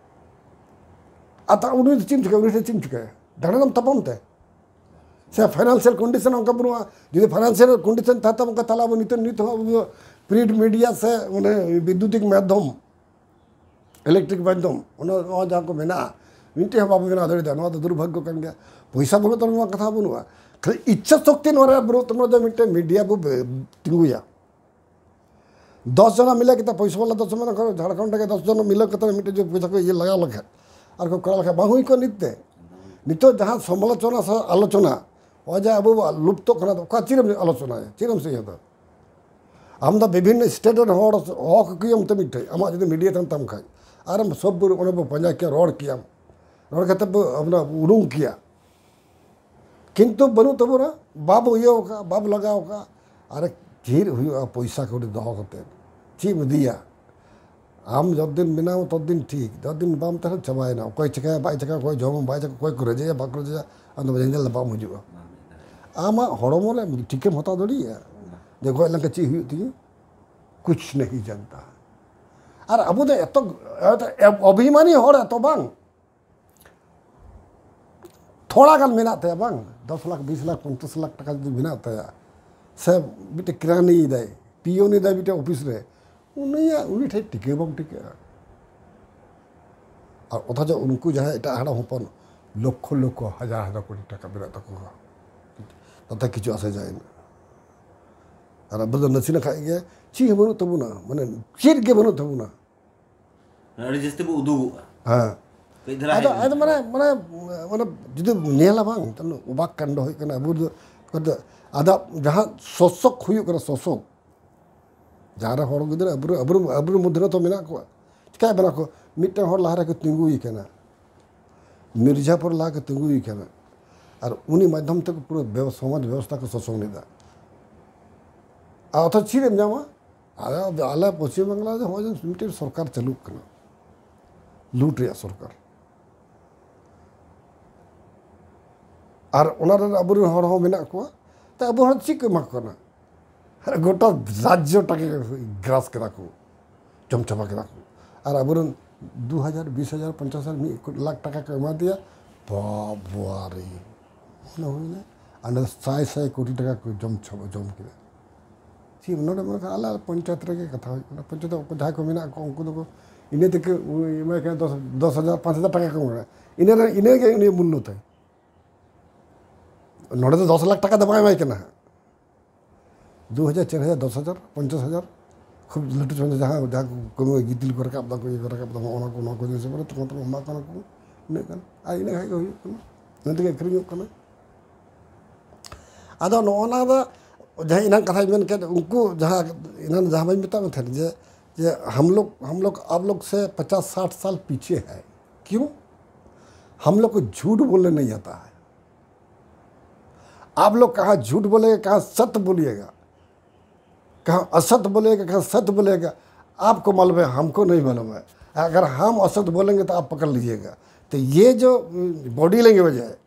ᱟᱫᱚ ᱩᱱᱤ ᱫᱚ ᱪᱮᱫ ᱮᱢ ᱪᱤᱠᱟᱹᱭᱟ? ᱩᱱᱤ ᱴᱷᱮᱱ ᱪᱮᱫ ᱮᱢ ᱪᱤᱠᱟᱹᱭᱟ? ᱰᱟᱸᱰᱟ ᱨᱮᱢ ᱛᱟᱯᱟᱢ ᱛᱮ? ᱥᱮ ᱯᱷᱟᱭᱱᱟᱱᱥᱤᱭᱟᱞ ᱠᱚᱱᱰᱤᱥᱚᱱ ᱚᱱᱠᱟ ᱵᱟᱹᱱᱩᱜᱼᱟ? ᱡᱩᱫᱤ ᱯᱷᱟᱭᱱᱟᱱᱥᱤᱭᱟᱞ ᱠᱚᱱᱰᱤᱥᱚᱱ ᱛᱟᱦᱮᱸ ᱛᱟᱵᱚᱱ ᱠᱷᱟᱱ, ᱛᱟᱦᱚᱞᱮ ᱟᱵᱚ ᱱᱤᱛᱚᱜ, ᱱᱤᱛ ᱦᱚᱸ ᱟᱵᱚ ᱫᱚ ᱯᱨᱤᱱᱴ ᱢᱤᱰᱤᱭᱟ ᱥᱮ ᱚᱱᱮ ᱵᱤᱫᱽᱭᱩᱛᱤᱠ ᱢᱟᱫᱽᱫᱷᱚᱢ, ᱤᱞᱮᱠᱴᱨᱤᱠ ᱢᱟᱫᱽᱫᱷᱚᱢ, ᱚᱱᱟ, ᱱᱚᱣᱟ ᱡᱟᱦᱟᱸ ᱠᱚ ᱢᱮᱱᱟᱜᱼᱟ, ᱢᱤᱫᱴᱮᱡ ᱦᱚᱸ ᱵᱟᱵᱚ ᱵᱮᱱᱟᱣ ᱫᱟᱲᱮᱭᱟᱫᱟ᱾ ᱱᱚᱣᱟ ᱫᱚ ᱫᱩᱨᱵᱷᱟᱜᱽᱜᱚ ᱠᱟᱱ ᱜᱮᱭᱟ᱾ ᱯᱚᱭᱥᱟ ᱵᱟᱹᱱᱩᱜ ᱛᱟᱵᱚᱱᱟ, ᱱᱚᱣᱟ ᱠᱟᱛᱷᱟ ᱵᱟᱹᱱᱩᱜᱼᱟ᱾ ᱠᱷᱟᱹᱞᱤ ᱤᱪᱪᱷᱟ ᱥᱚᱠᱛᱤ ᱱᱚᱣᱟ ᱨᱮ ᱵᱟᱹᱱᱩᱜ ᱛᱟᱵᱚᱱᱟ ᱡᱮ ᱢᱤᱫᱴᱮᱱ ᱢᱤᱰᱤᱭᱟ ᱵᱚ ᱵᱮ-, ᱛᱤᱸᱜᱩᱭᱟ᱾ ᱫᱚᱥ ᱡᱚᱱᱟ ᱢᱤᱞᱟᱹᱣ ᱠᱟᱛᱮ, ᱯᱚᱭᱥᱟ ᱵᱟᱞᱟ ᱫᱚᱥ ᱡᱚᱱᱟ ᱠᱚ, ᱡᱷᱟᱲᱠᱷᱚᱸᱰ ᱨᱮᱜᱮ ᱫᱚᱥ ᱡᱚᱱ ᱢᱤᱞᱟᱹᱣ ᱠᱟᱛᱮ ᱢᱤᱫᱴᱮᱡ ᱡᱩᱫᱤ ᱯᱚᱭᱥᱟ ᱠᱚ ᱤᱭᱟᱹ ᱞᱟᱜᱟᱣ ᱞᱮᱠᱷᱟᱱ, ᱟᱨ ᱠᱚ ᱠᱚᱨᱟᱣ ᱞᱮᱠᱷᱟᱱ, ᱵᱟᱝ ᱦᱩᱭ ᱠᱚᱜᱼᱟ ᱱᱤᱛ ᱛᱮ? ᱱᱤᱛᱚᱜ ᱡᱟᱦᱟᱸ ᱥᱚᱢᱟᱞᱳᱪᱚᱱᱟ ᱥᱮ ᱟᱞᱳᱪᱚᱱᱟ, ᱱᱚᱜᱼᱚᱭ ᱡᱮ ᱟᱵᱚ ᱞᱩᱯᱛᱚᱜ ᱠᱟᱱᱟ, ᱚᱠᱟ ᱪᱮᱫ ᱮᱢ ᱟᱞᱳᱪᱚᱱᱟᱭᱟ, ᱪᱮᱫ ᱮᱢ ᱤᱭᱟᱹ ᱫᱟ? ᱟᱢ ᱫᱚ ᱵᱤᱵᱷᱤᱱᱱᱚ ᱥᱴᱮᱴ ᱨᱮᱱ ᱦᱚᱲ ᱦᱚᱦᱚ ᱠᱚ ᱠᱮᱭᱟᱢ ᱛᱚ ᱢᱤᱫᱴᱷᱮᱡ, ᱟᱢᱟᱜ ᱡᱩᱫᱤ ᱢᱤᱰᱤᱭᱟ ᱛᱟᱦᱮᱱ ᱛᱟᱢ ᱠᱷᱟᱡ, ᱟᱨᱮᱢ ᱥᱚᱵ ᱵᱚ-, ᱚᱸᱰᱮ ᱵᱚ ᱯᱟᱸᱡᱟ ᱠᱮᱭᱟ, ᱨᱚᱲ ᱠᱮᱭᱟᱢ, ᱨᱚᱲ ᱠᱟᱛᱮ ᱵᱚ ᱟᱵᱚ ᱩᱰᱩᱝ ᱠᱮᱭᱟ᱾ ᱠᱤᱱᱛᱩ ᱵᱟᱹᱱᱩᱜ ᱛᱟᱵᱚᱱᱟ, ᱵᱟᱵᱚ ᱤᱭᱟᱹ ᱟᱠᱟᱫᱼᱟ, ᱵᱟᱵᱚ ᱞᱟᱜᱟᱣ ᱟᱠᱟᱫᱼᱟ᱾ ᱟᱨ ᱪᱮᱫ ᱦᱩᱭᱩᱜᱼᱟ ᱯᱚᱭᱥᱟ ᱠᱟᱹᱣᱰᱤ ᱫᱚᱦᱚ ᱠᱟᱛᱮ? ᱪᱮᱫ ᱮᱢ ᱤᱫᱤᱭᱟ? ᱟᱢ ᱡᱚᱛᱫᱤᱱ ᱵᱮᱱᱟᱣ ᱛᱚᱛᱫᱤᱱ ᱴᱷᱤᱠ, ᱡᱚᱛᱫᱤᱱ ᱵᱟᱢ ᱛᱟᱦᱮᱱᱟ ᱪᱟᱵᱟᱭᱮᱱᱟ᱾ ᱚᱠᱚᱭ ᱪᱤᱠᱟᱹᱭᱟ ᱵᱟᱭ ᱪᱤᱠᱟᱹᱭᱟ, ᱚᱠᱚᱭ ᱡᱚᱢᱟ ᱵᱟᱭ ᱡᱚᱢᱟ, ᱚᱠᱚᱭ ᱠᱚ ᱨᱟᱹᱡᱟᱹᱭᱟ ᱵᱟᱠᱚ ᱨᱟᱹᱡᱟᱹᱭᱟ, ᱟᱢ ᱫᱚ ᱧᱮᱧᱮᱞ ᱫᱚ ᱵᱟᱢ ᱦᱤᱡᱩᱜᱼᱟ᱾ ᱟᱢᱟᱜ ᱦᱚᱲᱢᱚ ᱨᱮ ᱴᱷᱤᱠᱮᱢ ᱦᱟᱛᱟᱣ ᱫᱟᱲᱮᱭᱟᱜᱼᱟ ᱡᱮ ᱜᱚᱡ ᱞᱮᱱᱠᱷᱟᱱ ᱪᱮᱫ ᱦᱩᱭᱩᱜ ᱛᱤᱧᱟᱹ? ᱠᱩᱪ ᱱᱟᱦᱤ ᱡᱟᱱᱛᱟ᱾ ᱟᱨ ᱟᱵᱚ ᱫᱚ ᱮᱛᱚ, ᱮᱛᱚ ᱚᱵᱷᱤᱢᱟᱱᱤ ᱦᱚᱲ ᱮᱛᱚ ᱵᱟᱝ, ᱛᱷᱚᱲᱟ ᱜᱟᱱ ᱢᱮᱱᱟᱜ ᱛᱟᱭᱟ ᱵᱟᱝ, ᱫᱚᱥ ᱞᱟᱠᱷ, ᱵᱤᱥ ᱞᱟᱠᱷ, ᱯᱚᱧᱪᱟᱥ ᱞᱟᱠᱷ ᱴᱟᱠᱟ ᱡᱩᱫᱤ ᱢᱮᱱᱟᱜ ᱛᱟᱭᱟ, ᱥᱮ ᱢᱤᱫᱴᱮᱱ ᱠᱮᱨᱟᱱᱤ ᱮᱫᱟᱭ, ᱯᱤᱭᱚᱱ ᱮᱫᱟᱭ ᱢᱤᱫᱴᱮᱱ ᱚᱯᱷᱤᱥ ᱨᱮ, ᱩᱱᱤᱭᱟᱜ, ᱩᱱᱤ ᱴᱷᱮᱱ ᱴᱤᱠᱟᱹ ᱵᱟᱢ ᱴᱤᱠᱟᱹᱜᱼᱟ᱾ ᱟᱨ ᱚᱛᱷᱚᱪᱚ ᱩᱱᱠᱩ ᱡᱟᱦᱟᱸᱭ ᱮᱴᱟᱜ ᱦᱟᱲᱟᱢ ᱦᱚᱯᱚᱱ ᱞᱚᱠᱠᱷᱚ ᱞᱚᱠᱠᱷᱚ, ᱦᱟᱡᱟᱨ ᱦᱟᱡᱟᱨ ᱠᱳᱴᱤ ᱴᱟᱠᱟ ᱢᱮᱱᱟᱜ ᱛᱟᱠᱚᱣᱟ, ᱛᱟᱛᱮ ᱠᱤᱪᱷᱩ ᱟᱥᱟ ᱡᱟᱭ ᱱᱟ᱾ ᱟᱨ ᱟᱵᱚ ᱫᱚ ᱱᱟᱥᱮ ᱞᱮᱠᱷᱟᱡ ᱜᱮ ᱪᱮᱫ ᱦᱚᱸ ᱵᱟᱹᱱᱩᱜ ᱛᱟᱵᱚᱱᱟ, ᱢᱟᱱᱮ ᱪᱮᱫ ᱜᱮ ᱵᱟᱹᱱᱩᱜ ᱛᱟᱵᱚᱱᱟ᱾ ᱟᱹᱰᱤ ᱡᱟᱹᱥᱛᱤ ᱵᱚ ᱩᱫᱩᱜᱚᱜᱼᱟ᱾ ᱦᱮᱸ᱾ ᱠᱟᱹᱡ ᱫᱷᱟᱨᱟ ᱟᱫᱚ ᱦᱮᱡ ᱟᱫᱚ ᱞᱮᱱᱠᱷᱟᱱ ᱢᱟᱱᱮ ᱢᱟᱱᱮ ᱢᱟᱱᱮ ᱡᱩᱫᱤ ᱧᱮᱞᱟ ᱵᱟᱝ, ᱛᱟᱦᱞᱮ ᱚᱵᱟᱠ ᱠᱟᱱᱰ ᱦᱩᱭᱩᱜ ᱠᱟᱱᱟ᱾ ᱟᱵᱚ ᱫᱚ ᱟᱫᱚ ᱡᱟᱦᱟᱸ ᱥᱳᱥᱚᱠ ᱦᱩᱭᱩᱜ ᱠᱟᱱᱟ, ᱥᱳᱥᱚᱠ, ᱡᱟᱦᱟᱸ ᱨᱮ ᱦᱚᱲ ᱜᱤᱫᱽᱨᱟᱹ ᱟᱵᱚ ᱟᱵᱚ ᱟᱵᱚ ᱢᱚᱫᱽᱫᱷᱮ ᱨᱮ ᱛᱚ ᱢᱮᱱᱟᱜ ᱠᱚᱣᱟ, ᱪᱤᱠᱟᱹᱭ ᱵᱮᱱᱟ ᱠᱚ? ᱢᱤᱫᱴᱮᱱ ᱦᱚᱲ ᱞᱟᱦᱟ ᱨᱮᱠᱚ ᱛᱤᱸᱜᱩᱭ ᱠᱟᱱᱟ, ᱢᱤᱨᱡᱟᱯᱩᱨ ᱞᱟᱦᱟ ᱠᱚ ᱛᱤᱸᱜᱩᱭ ᱠᱟᱱᱟ, ᱟᱨ ᱩᱱᱤ ᱢᱟᱫᱽᱫᱷᱚᱢ ᱛᱮᱠᱚ ᱯᱩᱨᱟᱹ ᱵᱮᱵ- ᱥᱚᱢᱟᱡᱽ ᱵᱮᱵᱚᱥᱛᱷᱟ ᱠᱚ ᱥᱟᱥᱚᱱ ᱮᱫᱟ᱾ ᱟᱨ ᱚᱛᱷᱚᱪ ᱪᱮᱫ ᱮᱢ ᱧᱟᱢᱟ? ᱟᱞᱮ ᱟᱞᱮ ᱯᱚᱪᱷᱤᱢ ᱵᱟᱝᱞᱟ ᱨᱮ ᱦᱚᱸᱜᱼᱚᱭ ᱡᱮ ᱢᱤᱫᱴᱮᱱ ᱥᱚᱨᱠᱟᱨ ᱪᱟᱹᱞᱩᱜ ᱠᱟᱱᱟ, ᱞᱩᱴ ᱨᱮᱭᱟᱜ ᱥᱚᱨᱠᱟᱨ, ᱟᱨ ᱚᱱᱟ ᱨᱮ ᱟᱵᱚᱨᱮᱱ ᱦᱚᱲ ᱦᱚᱸ ᱢᱮᱱᱟᱜ ᱠᱚᱣᱟ᱾ ᱛᱚ ᱟᱵᱚ ᱦᱚᱲ ᱪᱮᱫ ᱠᱚ ᱮᱢᱟ ᱠᱚ ᱠᱟᱱᱟ? ᱟᱨ ᱜᱚᱴᱟ ᱨᱟᱡᱽᱡᱚ ᱴᱟᱠᱟ ᱜᱨᱟᱥ ᱠᱮᱫᱟ ᱠᱚ, ᱡᱚᱢ ᱪᱟᱵᱟ ᱠᱮᱫᱟ ᱠᱚ᱾ ᱟᱨ ᱟᱵᱚᱨᱮᱱ ᱫᱩ ᱦᱟᱡᱟᱨ, ᱵᱤᱥ ᱦᱟᱡᱟᱨ, ᱯᱚᱧᱪᱟᱥ ᱦᱟᱡᱟᱨ, ᱢᱤᱫ ᱞᱟᱠᱷ ᱴᱟᱠᱟ ᱠᱚ ᱮᱢᱟ ᱫᱮᱭᱟ᱾ ᱵᱟᱵᱟᱨᱮ, ᱚᱱᱟ ᱦᱩᱭᱱᱟ᱾ ᱟᱨ ᱱᱚᱰᱮ ᱥᱟᱭ ᱥᱟᱭ ᱠᱳᱴᱤ ᱴᱟᱠᱟ ᱠᱚ ᱡᱚᱢ ᱪᱟᱵᱟ, ᱡᱚᱢ ᱠᱮᱫᱟ᱾ ᱪᱮᱫ ᱱᱚᱰᱮ ᱢᱮᱱᱠᱷᱟᱱ ᱟᱞᱮ ᱯᱚᱧᱪᱟᱭᱮᱛ ᱨᱮᱜᱮ ᱠᱟᱛᱷᱟ ᱦᱩᱭᱩᱜ ᱠᱟᱱᱟ᱾ ᱯᱚᱧᱪᱟᱭᱮᱛ ᱨᱮ ᱡᱟᱦᱟᱸᱭ ᱠᱚ ᱢᱮᱱᱟᱜ ᱠᱚᱣᱟ, ᱩᱱᱠᱩ ᱫᱚᱠᱚ ᱤᱱᱟᱹ ᱛᱮᱜᱮ ᱮᱢᱟᱭ ᱠᱟᱱᱟ, ᱫᱚᱥ, ᱫᱚᱥ ᱦᱟᱡᱟᱨ, ᱯᱟᱸᱪ ᱦᱟᱡᱟᱨ ᱴᱟᱠᱟ ᱠᱚ ᱮᱢᱟ᱾ ᱤᱱᱟᱹ ᱨᱮ, ᱤᱱᱟᱹ ᱜᱮ ᱩᱱᱤᱭᱟᱜ ᱢᱩᱞᱞᱚ ᱛᱟᱭ᱾ ᱱᱚᱰᱮ ᱫᱚ ᱫᱚᱥ ᱞᱟᱠᱷ ᱴᱟᱠᱟ ᱫᱚ ᱵᱟᱭ ᱮᱢᱟᱭ ᱠᱟᱱᱟ ᱦᱟᱸᱜ᱾ ᱫᱩ ᱦᱟᱡᱟᱨ, ᱪᱟᱨ ᱦᱟᱡᱟᱨ, ᱫᱚᱥ ᱦᱟᱡᱟᱨ, ᱯᱚᱧᱪᱟᱥ ᱦᱟᱡᱟᱨ, ᱠᱷᱩᱵ ᱞᱟᱹᱴᱩ ᱪᱟᱸᱫᱟ ᱡᱟᱦᱟᱸ, ᱡᱟᱦᱟᱸ ᱠᱚ ᱠᱟᱹᱢᱤ, ᱜᱤᱛᱤᱞ ᱠᱚ ᱨᱟᱠᱟᱵ ᱫᱟ ᱠᱚ, ᱤᱭᱟᱹ ᱠᱚ ᱨᱟᱠᱟᱵ ᱫᱟ, ᱚᱱᱟ ᱠᱚ, ᱱᱚᱣᱟ ᱠᱚ ᱡᱤᱱᱤᱥ ᱠᱚᱨᱮ ᱛᱚᱠᱷᱚᱱ ᱛᱚᱠᱷᱚᱱ ᱮᱢᱟ ᱠᱚ ᱠᱟᱱᱟ ᱠᱚ, ᱤᱱᱟᱹᱜ ᱜᱟᱱ᱾ ᱟᱨ ᱤᱱᱟᱹ ᱠᱷᱟᱡ ᱜᱮ ᱦᱩᱭᱩᱜ ᱠᱟᱱᱟ, ᱤᱱᱟᱹ ᱛᱮᱜᱮ ᱟᱹᱠᱷᱨᱤᱧᱚᱜ ᱠᱟᱱᱟ᱾ ᱟᱫᱚ ᱱᱚᱜᱼᱚ ᱱᱟ ᱫᱚ ᱡᱟᱦᱟᱸ ᱮᱱᱟᱝ ᱠᱟᱛᱷᱟᱧ ᱢᱮᱱ ᱠᱮᱫ, ᱩᱱᱠᱩ ᱡᱟᱦᱟᱸ ᱮᱱᱟᱝ ᱡᱟᱦᱟᱸ ᱵᱟᱹᱧ ᱢᱮᱛᱟᱜ ᱢᱮ ᱛᱟᱦᱮᱸᱫ ᱡᱮ, ᱡᱮ ᱦᱟᱢ ᱞᱳᱜ, ᱦᱟᱢ ᱞᱳᱜ ᱟᱯ ᱞᱳᱜ ᱥᱮ ᱯᱚᱪᱟᱥ ᱥᱟᱴ ᱥᱟᱞ ᱯᱤᱪᱷᱮ ᱦᱟᱭ, ᱠᱤᱭᱩᱸ? ᱦᱟᱢ ᱞᱳᱜ ᱠᱚ ᱡᱷᱩᱴ ᱵᱚᱞᱱᱮ ᱱᱟᱦᱤᱸ ᱟᱛᱟ ᱦᱟᱭ᱾ आप लोग कहाँ झूठ बोलेगा, कहाँ सत्य बोलिएगा, कहाँ असत्य बोलेगा, कहाँ सत्य बोलेगा, आपको मालूम है, हमको नहीं मालूम है। अगर हम असत्य बोलेंगे तो आप पकड़ लीजिएगा। तो ये जो बॉडी लैंग्वेज है,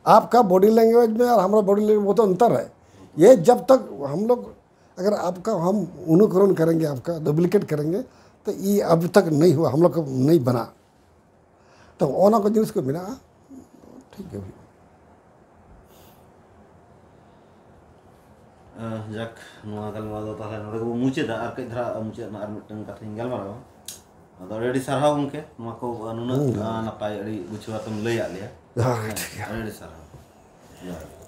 आपका बॉडी लैंग्वेज में और हमारा बॉडी लैंग्वेज में बहुत अंतर है। ये जब तक हम लोग, अगर आपका हम अनुकरण करेंगे, आपका डुप्लीकेट करेंगे, तो ये अब तक नहीं हुआ, हम लोग को नहीं बना। ᱛᱚ ᱚᱱᱟ ᱠᱚ ᱡᱤᱱᱤᱥ ᱠᱚ ᱢᱮᱱᱟᱜᱼᱟ, ᱴᱷᱤᱠ ᱜᱮ ᱦᱩᱭᱩᱜᱼᱟ᱾ ᱡᱟᱠ, ᱱᱚᱣᱟ ᱜᱟᱞᱢᱟᱨᱟᱣ ᱫᱚ ᱛᱟᱦᱚᱞᱮ ᱱᱚᱰᱮ ᱜᱮᱵᱚ ᱢᱩᱪᱟᱹᱫᱟ᱾ ᱟᱨ ᱠᱟᱹᱡ ᱫᱷᱟᱨᱟ ᱢᱩᱪᱟᱹᱫ ᱨᱮᱱᱟᱜ ᱟᱨ ᱢᱤᱫᱴᱟᱝ ᱠᱟᱛᱷᱟᱧ ᱜᱟᱞᱢᱟᱨᱟᱣᱟ᱾ ᱟᱫᱚ ᱟᱹᱰᱤ ᱟᱹᱰᱤ ᱥᱟᱨᱦᱟᱣ ᱜᱚᱢᱠᱮ, ᱱᱚᱣᱟ ᱠᱚ ᱱᱩᱱᱟᱹᱜ ᱱᱟᱯᱟᱭ ᱟᱹᱰᱤ ᱜᱩᱪᱷᱟᱹᱣ ᱟᱛᱮᱢ ᱞᱟᱹᱭᱟᱫ ᱞᱮᱭᱟ᱾ ᱟᱹᱰᱤ ᱟᱹᱰᱤ ᱥᱟᱨᱦᱟᱣ᱾ ᱡᱚᱦᱟᱨ᱾